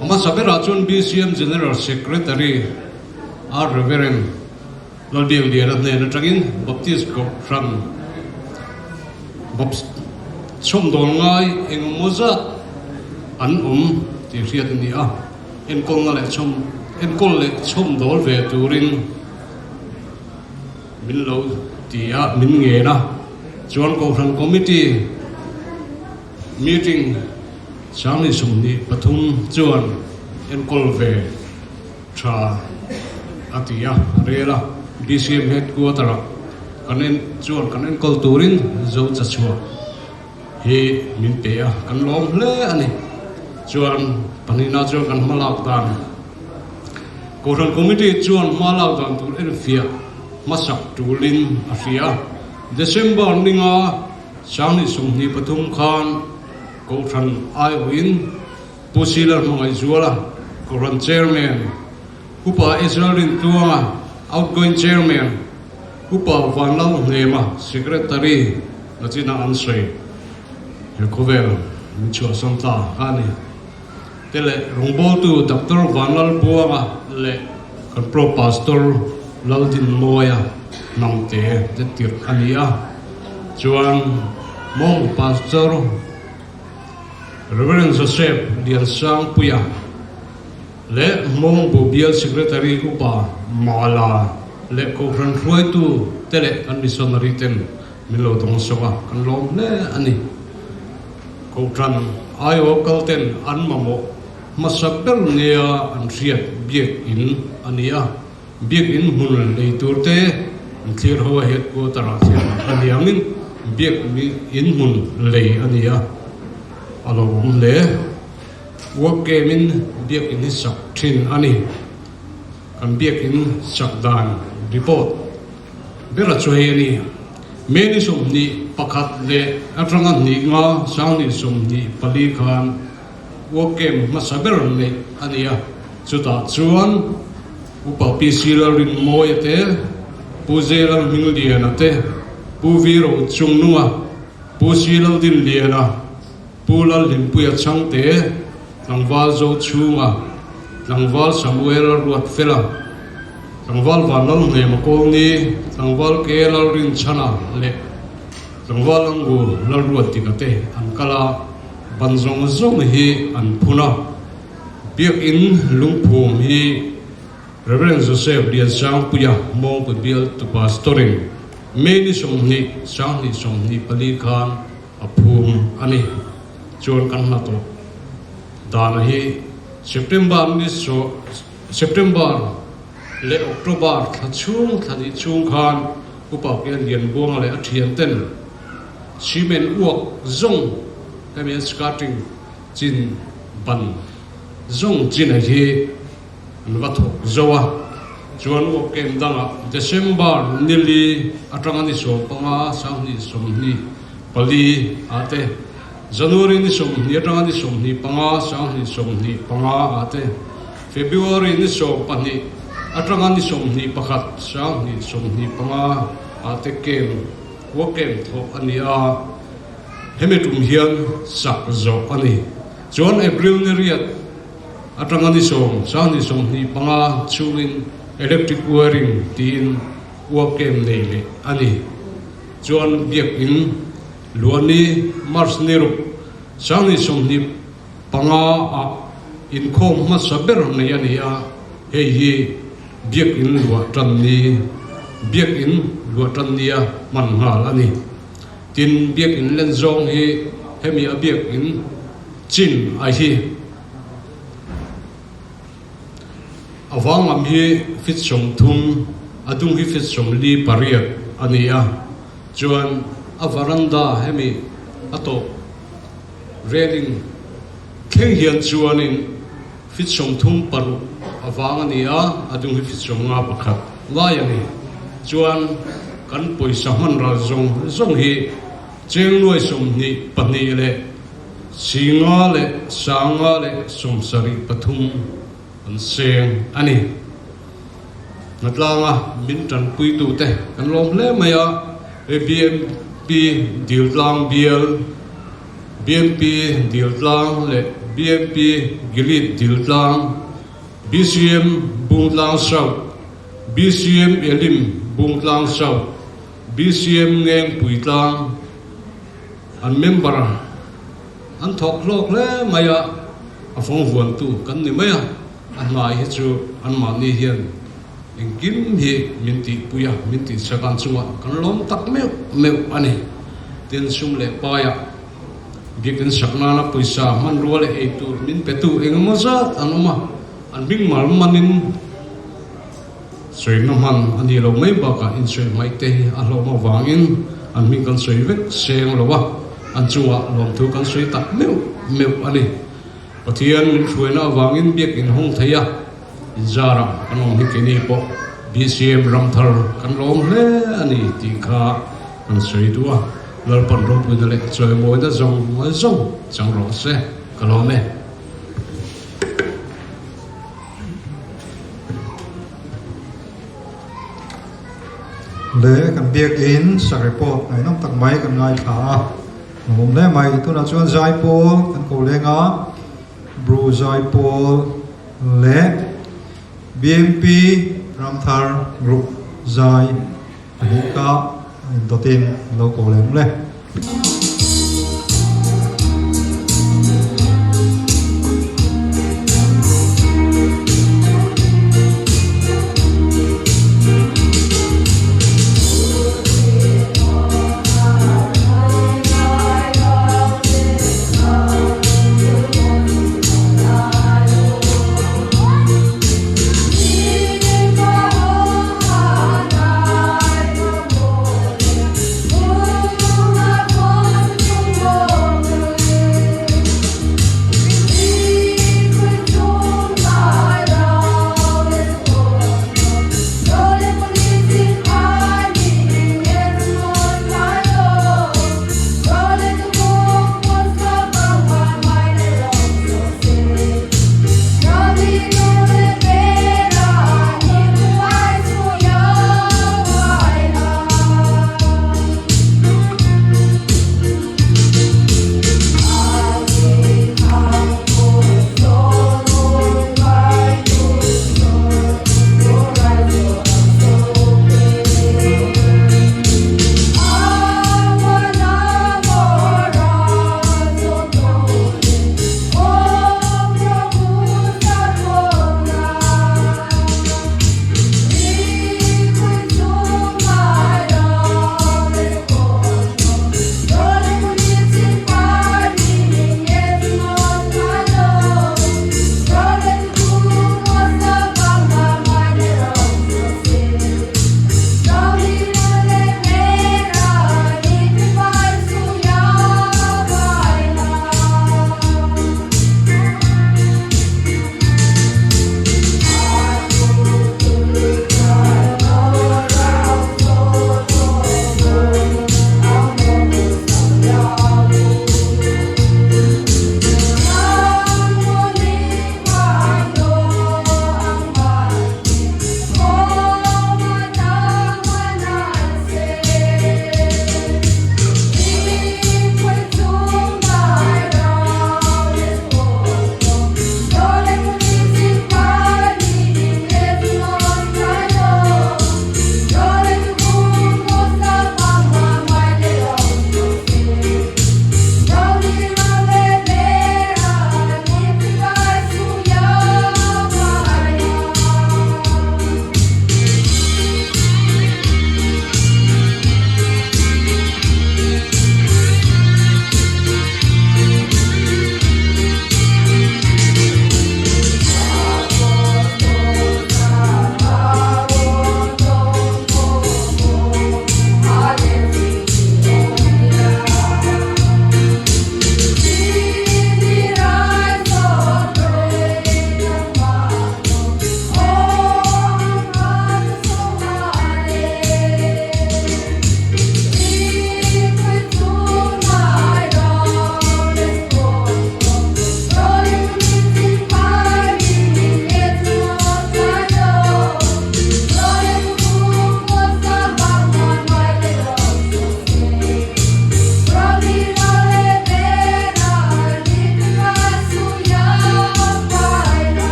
A hmasa berah chuan BCM General Secretary R. Rev. Lalbiakliana hnen atangin Baptist Kohhran Bapst chhawmdawl ngai engemaw zat an awm tih hriat a ni a, enkawlna leh chhawm enkawl leh chhawmdawl ve turin min lo ti a, min ngen a. Chuan Kohhran Committee meeting 2023 chuan enkawl ve tha a ti a, a rel a. BCM headquarter ah kan en chuan kan enkawl turin zo chachhuah hi min pe a, kan lawm hle a ni. Chuan pahnihna chuan kan hma lak dan Kohhran Committee chuan hma lak dan tur enfiah hmasak tulin a hria. December ninga 2023 khan Kohhran aiawhin Pu Silar Hmangaihzuala, Kohhran Chairman, Upa Israel Rintluanga, Outgoing Chairman, Upa Vanlal Hnema, Secretary, Nachina an sawi. He khawvel min chhuahsan ta kha a ni. Te leh rawngbawltu Doctor Vanlal Buanga leh kan Pro Pastor Laldinmawia hnamte te tirh a ni a. Chuan Mawng Pastor Rev. Joseph Liansangpuia leh Hmawngbu Bial Secretary Upa Mala leh Kohhran hruaitu te leh kan missionary ten min lo dawng sawk a, kan lawm hle a ni. Kohhran aiawh kal ten an mamawh hmasa ber nia an hriat biak in a ni a, biak in hmun lei tur te an thlir ho a, headquarter ah thlir a ni angin biak in hmun lei a ni a, a lo awm hle. Work game in biak in hi sak thin a ni. Kan biak in sak dan report ber a chu hei a ni. May ni 21 leh atanga hnih nga 2024 khan work game hmasa ber neih a ni a. Chutah chuan Upa PC Lalrinmawia te, Pu J Lalhmingliana te, Pu V Rochungnunga, Pu C Laldinliana, Pu Lalhlimpuia Chhangte, Tlangval Zochhunga, Tlangval Samuel Ruatfela, Tlangval Vanlalhnema Kawlni, Tlangval Ke Lalrinchhana leh Tlangval Angu Lalruatdika te an kal a, ban zawng zawng hi an phun a. Biakinn lungphum hi Rev. Joseph Liansangpuia Mawngkaw Bial tu Pastor-in May ni 20, 2024 khan a phum a ni. Chuan kan hla tawh dana hi September ni saw September leh October thla chhung thla hnih chhung khan Upa Kian Lianbuanga leh a thian ten cement uak zawng hemi an skirting chin ban zawng chin a hi an va thawk zo a. Chuan uak kem dangah December nili atanga ni 15 20 24 ah te, January ni 20 atanga ni 25 2025 ah te, February ni 12 atanga ni 21 2025 ah te kem khua kem thawh a ni a, hemi tum hian sak zawh a ni. Chuan April ni riat atanga ni 10 2025 chhungin electric wiring tiin khua kem nei leh a ni. Chuan Biakinn Luani March ni ruk 2025 ah inkhawm hmasa ber nei a ni a, hei hi Biakinn luah tan ni Biakinn luah tan nia hman nghal a ni. Tin, Biakinn len zawng hi hemi a Biakinn chin a hi. A vang lam hi feet 30, a dung hi feet 48 a ni a. Chuan a varanda hemi a tawp railing thleng hian chuanin feet 36 a vang a ni a, a dung hi feet 51 lai a ni. Chuan kan pawisa hman ral zawng zawng hi cheng nuai 22 leh 5 leh 5 leh 73 an seng a ni. Hnatlanga min tanpuitute kan lawm hle mai a, hei BMP Diltlang bial, BMP Diltlang leh BMP Gilead Diltlang, BCM Bungtlang South, BCM Elim Bungtlang South, BCM Ngengpuitlang an member an thawk hlawk hle mai a, a fawng vuantu kan ni mai a, a hnai hi chu anmahni hian engkim hi min tihpui a, min tihchak an chungah kan lawm tak meuh meuh a ni. Tin, sum leh paiah biakin sak nana pawisa hmanrua leh eitur min petu engemaw zat an awm a, an hming mal manin Sawina hman a nih loh mai bakah insawi hmaih te hi a hlawm avangin an hming kan sawi vek seng lo a, an chungah lawmthu kan sawi tak meuh meuh a ni. Pathian min hruaina avangin biakin hawng thei a, inzarah kan awm hi keini pawh BCM ramthar kan lawm hle a ni tih kha kan sawi duh a, Lalpan ropuina leh chawimawina zawng zawng chang rawh se, ka lawm e. Le kan biakin sak report ngaihnawm tak mai kan ngaithla a, nuam hle mai. Tunah chuan Zaipawl kan ko leng a, Bru Zaipawl leh BMP Ramthar Group Zai pahnih kha indawtin an lo ko leng le.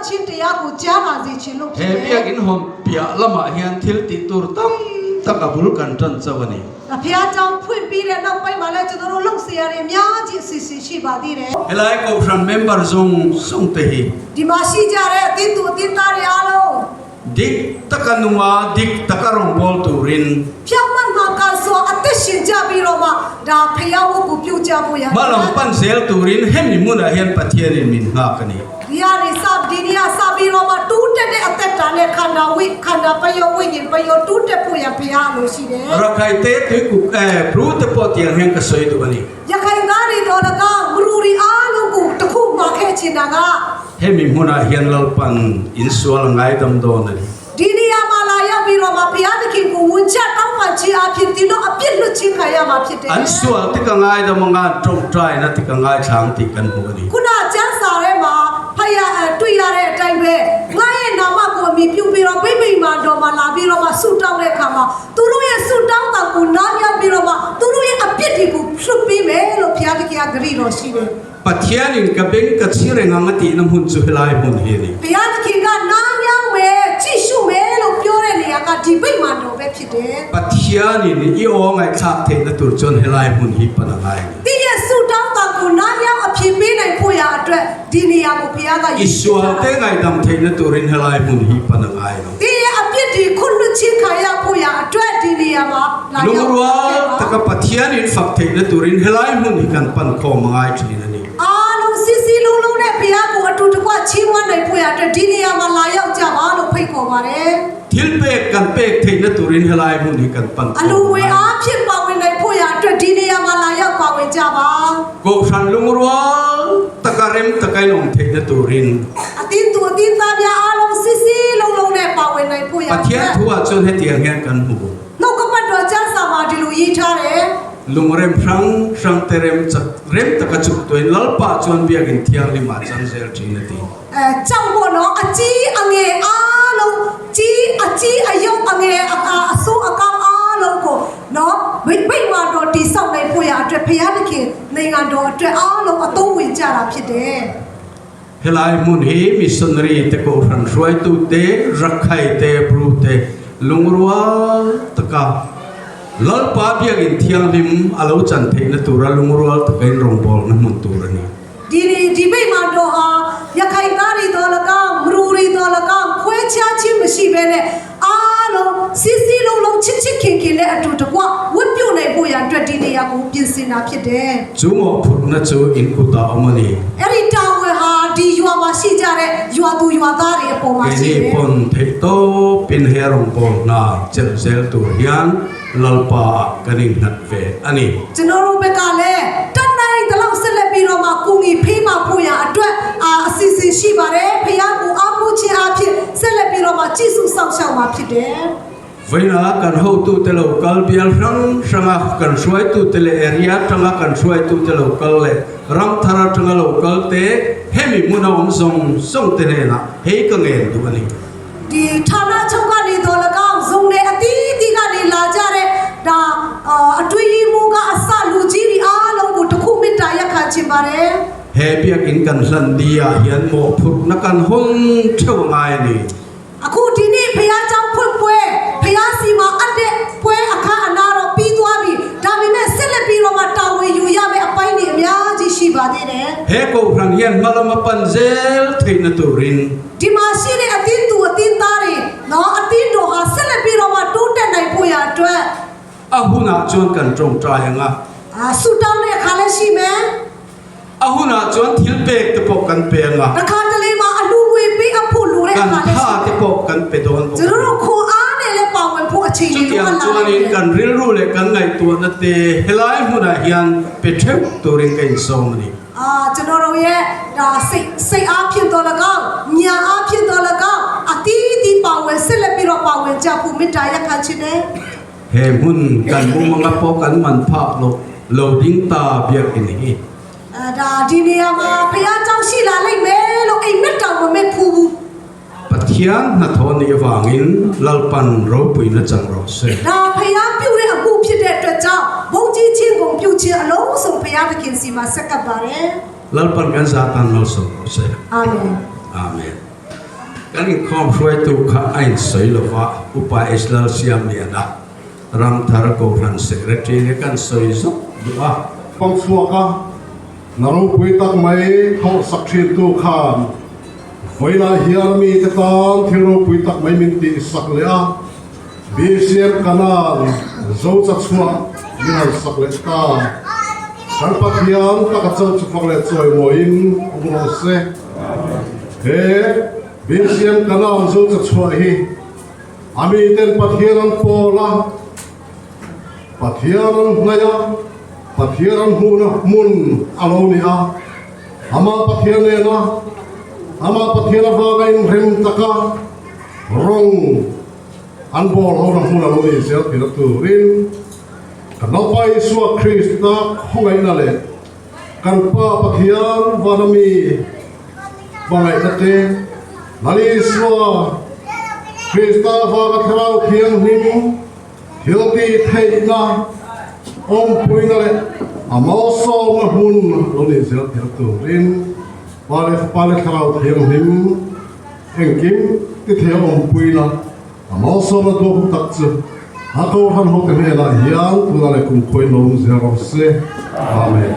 ခြင်းတရားကိုကြားနာစေခြင်းလို့ဖြစ် He တယ် biakin hawn piah lamah hian thil tih tur tam tak a bul kan tan chauh a ni. ။အဖျားကြောင့်ဖွင့်ပြီးတဲ့နောက်ပိုင်းမှာလည်းကျွန်တော်တို့လှုပ်เสียတွေအများကြီးအစီအစဉ်ရှိပါသေးတယ် Helai kohhran member zawng zawng te hi ။ဒီမှာရှိကြတဲ့အသင်းသူအသင်းသားတွေအားလုံး dik taka nunga dik taka rawngbâwl turin ဖြောင်းမမှန်ကန်စွာအသက်ရှင်ကြပြီးတော့မှဒါဖျားဝတ်ကိုပြုတ်ကြဖို့ရ hma lam pan zel turin hemi hmunah hian Pathianin min nghak a ni. ဒီဟာတွေစဒီနေရာစပြီးတော့မှတူးတက်တဲ့အသက်တာနဲ့ခန္ဓာဝိခန္ဓာပယောဝိညာဉ်ပယောတူးတက်ဖို့ရဖျားလို့ရှိတယ် Rakhai te tui kuk eh Bru te pawh tiang hian ka sawi duh a ni. ။ရခိုင်သားတွေတော်လည်းကမရူရီအားလုံးကိုတစ်ခုမှခဲ့ချင်တာက Hemi hmunah hian Lalpan insual ngai dam dawn a ni. ဒီနေရာမှာလာရောက်ပြီးတော့မှဘုရားသခင်ကိုဝန်ချတောင်းပန်ခြင်းအဖြစ်ဒီလိုအပြစ်လွတ်ခြင်းခံရမှာဖြစ်တယ် An sual te ka ngai dam anga tawngtai na te ka ngai thlang tih kan hmu a ni. ။ခုနကျမ်းစာထဲမှာဖယားအတွေ့ရတဲ့အတိုင်းပဲငါရဲ့နာမကိုအမိပြုပြီးတော့ဗိမိန်မာတော်မှာလာပြီးတော့မှဆုတောင်းတဲ့အခါမှာသူတို့ရဲ့ဆုတောင်းတာကိုနားရောက်ပြီးတော့မှသူတို့ရဲ့အပြစ်တွေကိုလွတ်ပေးမယ်လို့ဘုရားသခင်ကဂရုတော်ရှိတယ် Pathianin ka beng ka chhi reng ang a tihna hmun chu helai hmun hi a ni. ။ဘုရားသခင်ကနားရောက်မယ်ကြည့်ရှုမယ်လို့ပြောတဲ့နေရာကဒီဗိမာန်တော်ပဲဖြစ်တယ်။ Pathianin i aw ngaihthlak theihna tur chuan helai hmun hi pan a ngai a ni. တင်းရဲ့ဆုတောင်းတာကိုနားရောက်အဖြစ်ပေးနိုင်ဖို့ရာအတွက်ဒီနေရာကိုဘုရားက I ယူ sual te ngaihdam theihna turin helai hmun hi pan a ngai lo. တင်းရဲ့အပြစ်ဒီခွလွတ်ချင်းခံရဖို့ရာအတွက်ဒီနေရာမှာလာရောက် Lungrual taka Pathianin fak theihna turin helai hmun hi kan pan khawm a ngai thin a ni. အားလုံးစီစီလုံးလုံးနဲ့ဘုရားကိုအတူတကွချီးမွမ်းနိုင်ဖို့ရာအတွက်ဒီနေရာမှာလာရောက်ကြပါလို့ဖိတ်ခေါ်ပါတယ် Thil pek kan pek theihna turin helai hmun hi kan pan အလူ khawm ဝေ a ngai. အားဖြင့်ပါဝင်နိုင်ဖို့ရာအတွက်ဒီနေရာမှာလာရောက်ပါဝင်ကြပါ Kohhran lungrual taka rem taka in awm theihna turin အတင်းသူအတင်းသားများအားလုံးစီစီလုံးလုံးနဲ့ပါဝင်နိုင်ဖို့ရာ Pathian အတွက် thu ah chuan hetiang hian kan hmu. နှုတ်ကပတ်တော်ကျမ်းစာမှာဒီလိုရေးထားတယ် Lungrem hrang hrang te rem chak rem taka chuk tuin Lalpa chuan biakin thianghlim ah chang zel thin a ti. အဲကြောက်ပေါ့နော်အကြီးအငယ်အားလုံးကြီးအကြီးအယုတ်အငယ်အအဆိုးအကောင်အားလုံးကိုနော်ဘိဗိမာန်တော်တည်ဆောက်နိုင်ဖို့ရအတွက်ဘုရားသခင်နိုင်ငံတော်အတွက်အားလုံးအသုံးဝင်ကြတာဖြစ်တယ် Helai hmun hi missionary te kohhran hruaitu te Rakhai te Bru te lungrual taka Lalpa biakin thianghlim a lo chan theihna tura lungrual taka in rawngbawlna hmun tur a ni. ဒီဒီဒီဗိမာန်တော်ဟာရခိုင်သားတွေတော်၎င်းမရူတွေတော်၎င်းခွဲခြားခြင်းမရှိဘဲနဲ့အားလုံးစီစီလုံးလုံးချစ်ချစ်ခင်ခင်နဲ့အတူတကွဝတ်ပြုနိုင်ဖို့ရအတွက်ဒီနေရာကိုပြင်ဆင်တာဖြစ်တယ် Chu mawhphurhna chu in kutah awm a ni. အဲ့ဒီတာဝန်ဟာဒီရွာမှာရှိကြတဲ့ရွာသူရွာသားတွေအပေါ်မှာရှိ Keini တယ် pawn theih tawpin he rawngbawlna chelh zel tur hian Lalpa ah kan innghat ve a ni. ကျွန်တော်တို့ဘက်ကလည်းတတ်နိုင်တဲ့လောက်ဆက်လက်ပြီးတော့မှကုငီဖေးမှဖို့ရအတွက်အာအစီအစဉ်ရှိပါတယ်ဖခင်ကိုအားကိုးခြင်းအဖြစ်ဆက်လက်ပြီးတော့မှကြည့်စုစောင့်ရှောက်မှာဖြစ်တယ် Vawiina kan hotute lo kal bial hrang hranga kan hruaitute leh area atanga kan hruaitute lo kal leh ram thar atanga lo kal te hemi hmuna awm zawng zawng te hnenah hei ka ngen duh a ni. ဒီဌာနချုပ်ကနေတော့၎င်းဇုံတွေအသီးသီးကနေလာကြတဲ့ဒါအာအတွေ့အမှုကအစလူကြီးတွေအားလုံးကိုတစ်ခုမေတ္တာရက်ခံချင်ပါတယ် He biakin kan hlan ni ah hian mawhphurhna kan hawng theuh a ngai a ni. အခုဒီနေ့ဖခင်เจ้าဖွင့်ပွဲဖခင်စီမှာအပ်တဲ့ပွဲအခါအနာတော့ပြီးသွားပြီဒါပေမဲ့ဆက်လက်ပြီးတော့မှတာဝန်ယူရမယ့်အပိုင်းတွေအများကြီးရှိပါသေးတယ် He kohhran hian hma lama pan zel theihna turin ဒီမှာရှိတဲ့အသင်းသူအသင်းသားတွေနော်အသင်းတော်ဟာဆက်လက်ပြီးတော့မှတိုးတက်နိုင်ဖို့ရအတွက် a hunah chuan kan tawngtai ang a. အာဆူတောင်းတဲ့အခါလည်းရှိမယ် A hunah chuan thil pek te pawh kan pe ang a. တစ်ခါတလေမှာအလူငွေပေးအပ်ဖို့လိုတဲ့ Kan အခါလည်း tha ရှိ te pawh kan pe dawn bawk ကျွန် a ni. တော်တို့ခွန်အားနဲ့လည်းပါဝင်ဖို့အချိန်ကြီးလိုအ Chutiang ပ်လာတယ် chuanin kan rilru leh kan ngaihtuahna te helai hmunah hian pe theuh turin ka insawm a ni. အာကျွန်တော်တို့ရဲ့ဒါစိတ်စိတ်အားဖြင့်တော်၎င်းညာအားဖြင့်တော်၎င်းအတီးတီးပါဝင်ဆက်လက်ပြီးတော့ပါဝင်ကြဖို့မေတ္တာရက်ခံခြင်းနဲ့ He hmun kan mumanga pawh kan man phak loh lo ding ta biakin hi. အဲဒါဒီနေရာမှာဖခင်เจ้าရှိလာလိမ့်မယ်လို့အိမ်မက်တောင်မမက်ဖူးဘူး Pathian hnathawh nih avangin Lalpan ropuina chang rawh se. ဒါဖခင်ပြုတ်တဲ့အမှုဖြစ်တဲ့အတွက်ကြောင့်ဘုန်းကြီးချင်းကုန်ပြုတ်ချင်းအလုံးစုံဖခင်သခင်စီမှာဆက်ကပ်ပါတယ် Lalpan kan zah tan malsawm rawh se. အာမင် Amen. Kan inkhawm hruaitu kha a insawi lo va, Upa H Lalsiamliana, Ramthar Kohhran Secretary nia kan sawi zawk duh a. Pang chhuak a, na ropui tak mai thawh sak thintu khan vawilah hian mite tan thil ropui tak mai min tih sak leh a, BCM Kanan zo cha chhuah min han sak leh ta. Kan Pathian taka chauh chu fak leh chawimawiin awm rawh se. He BCM Kanan zo cha chhuah hi a miten Pathian an pawl a, Pathian an hnaih a, Pathian an hmuhna hmun a lo ni a. Amah Pathian nena Amah Pathian avanga inrem taka rawng an bawl ho na hmun a lo ni zel thei turin kan Lalpa Isua Krista khawngaihna leh kan Pa Pathian vana mi hmangaihna te Lal Isua Krista avanga Thlarau Thianghlim thil tih theihna awmpuina leh a malsawmna hmun lo ni zel thei turin Pa leh Fapa leh Thlarau Thianghlim Engkim ti thei a awmpuina a malsawmna duak tak chu a Kohhran hote hnenah hian tunah leh kumkhuain lo awm zel rawh se. Amen.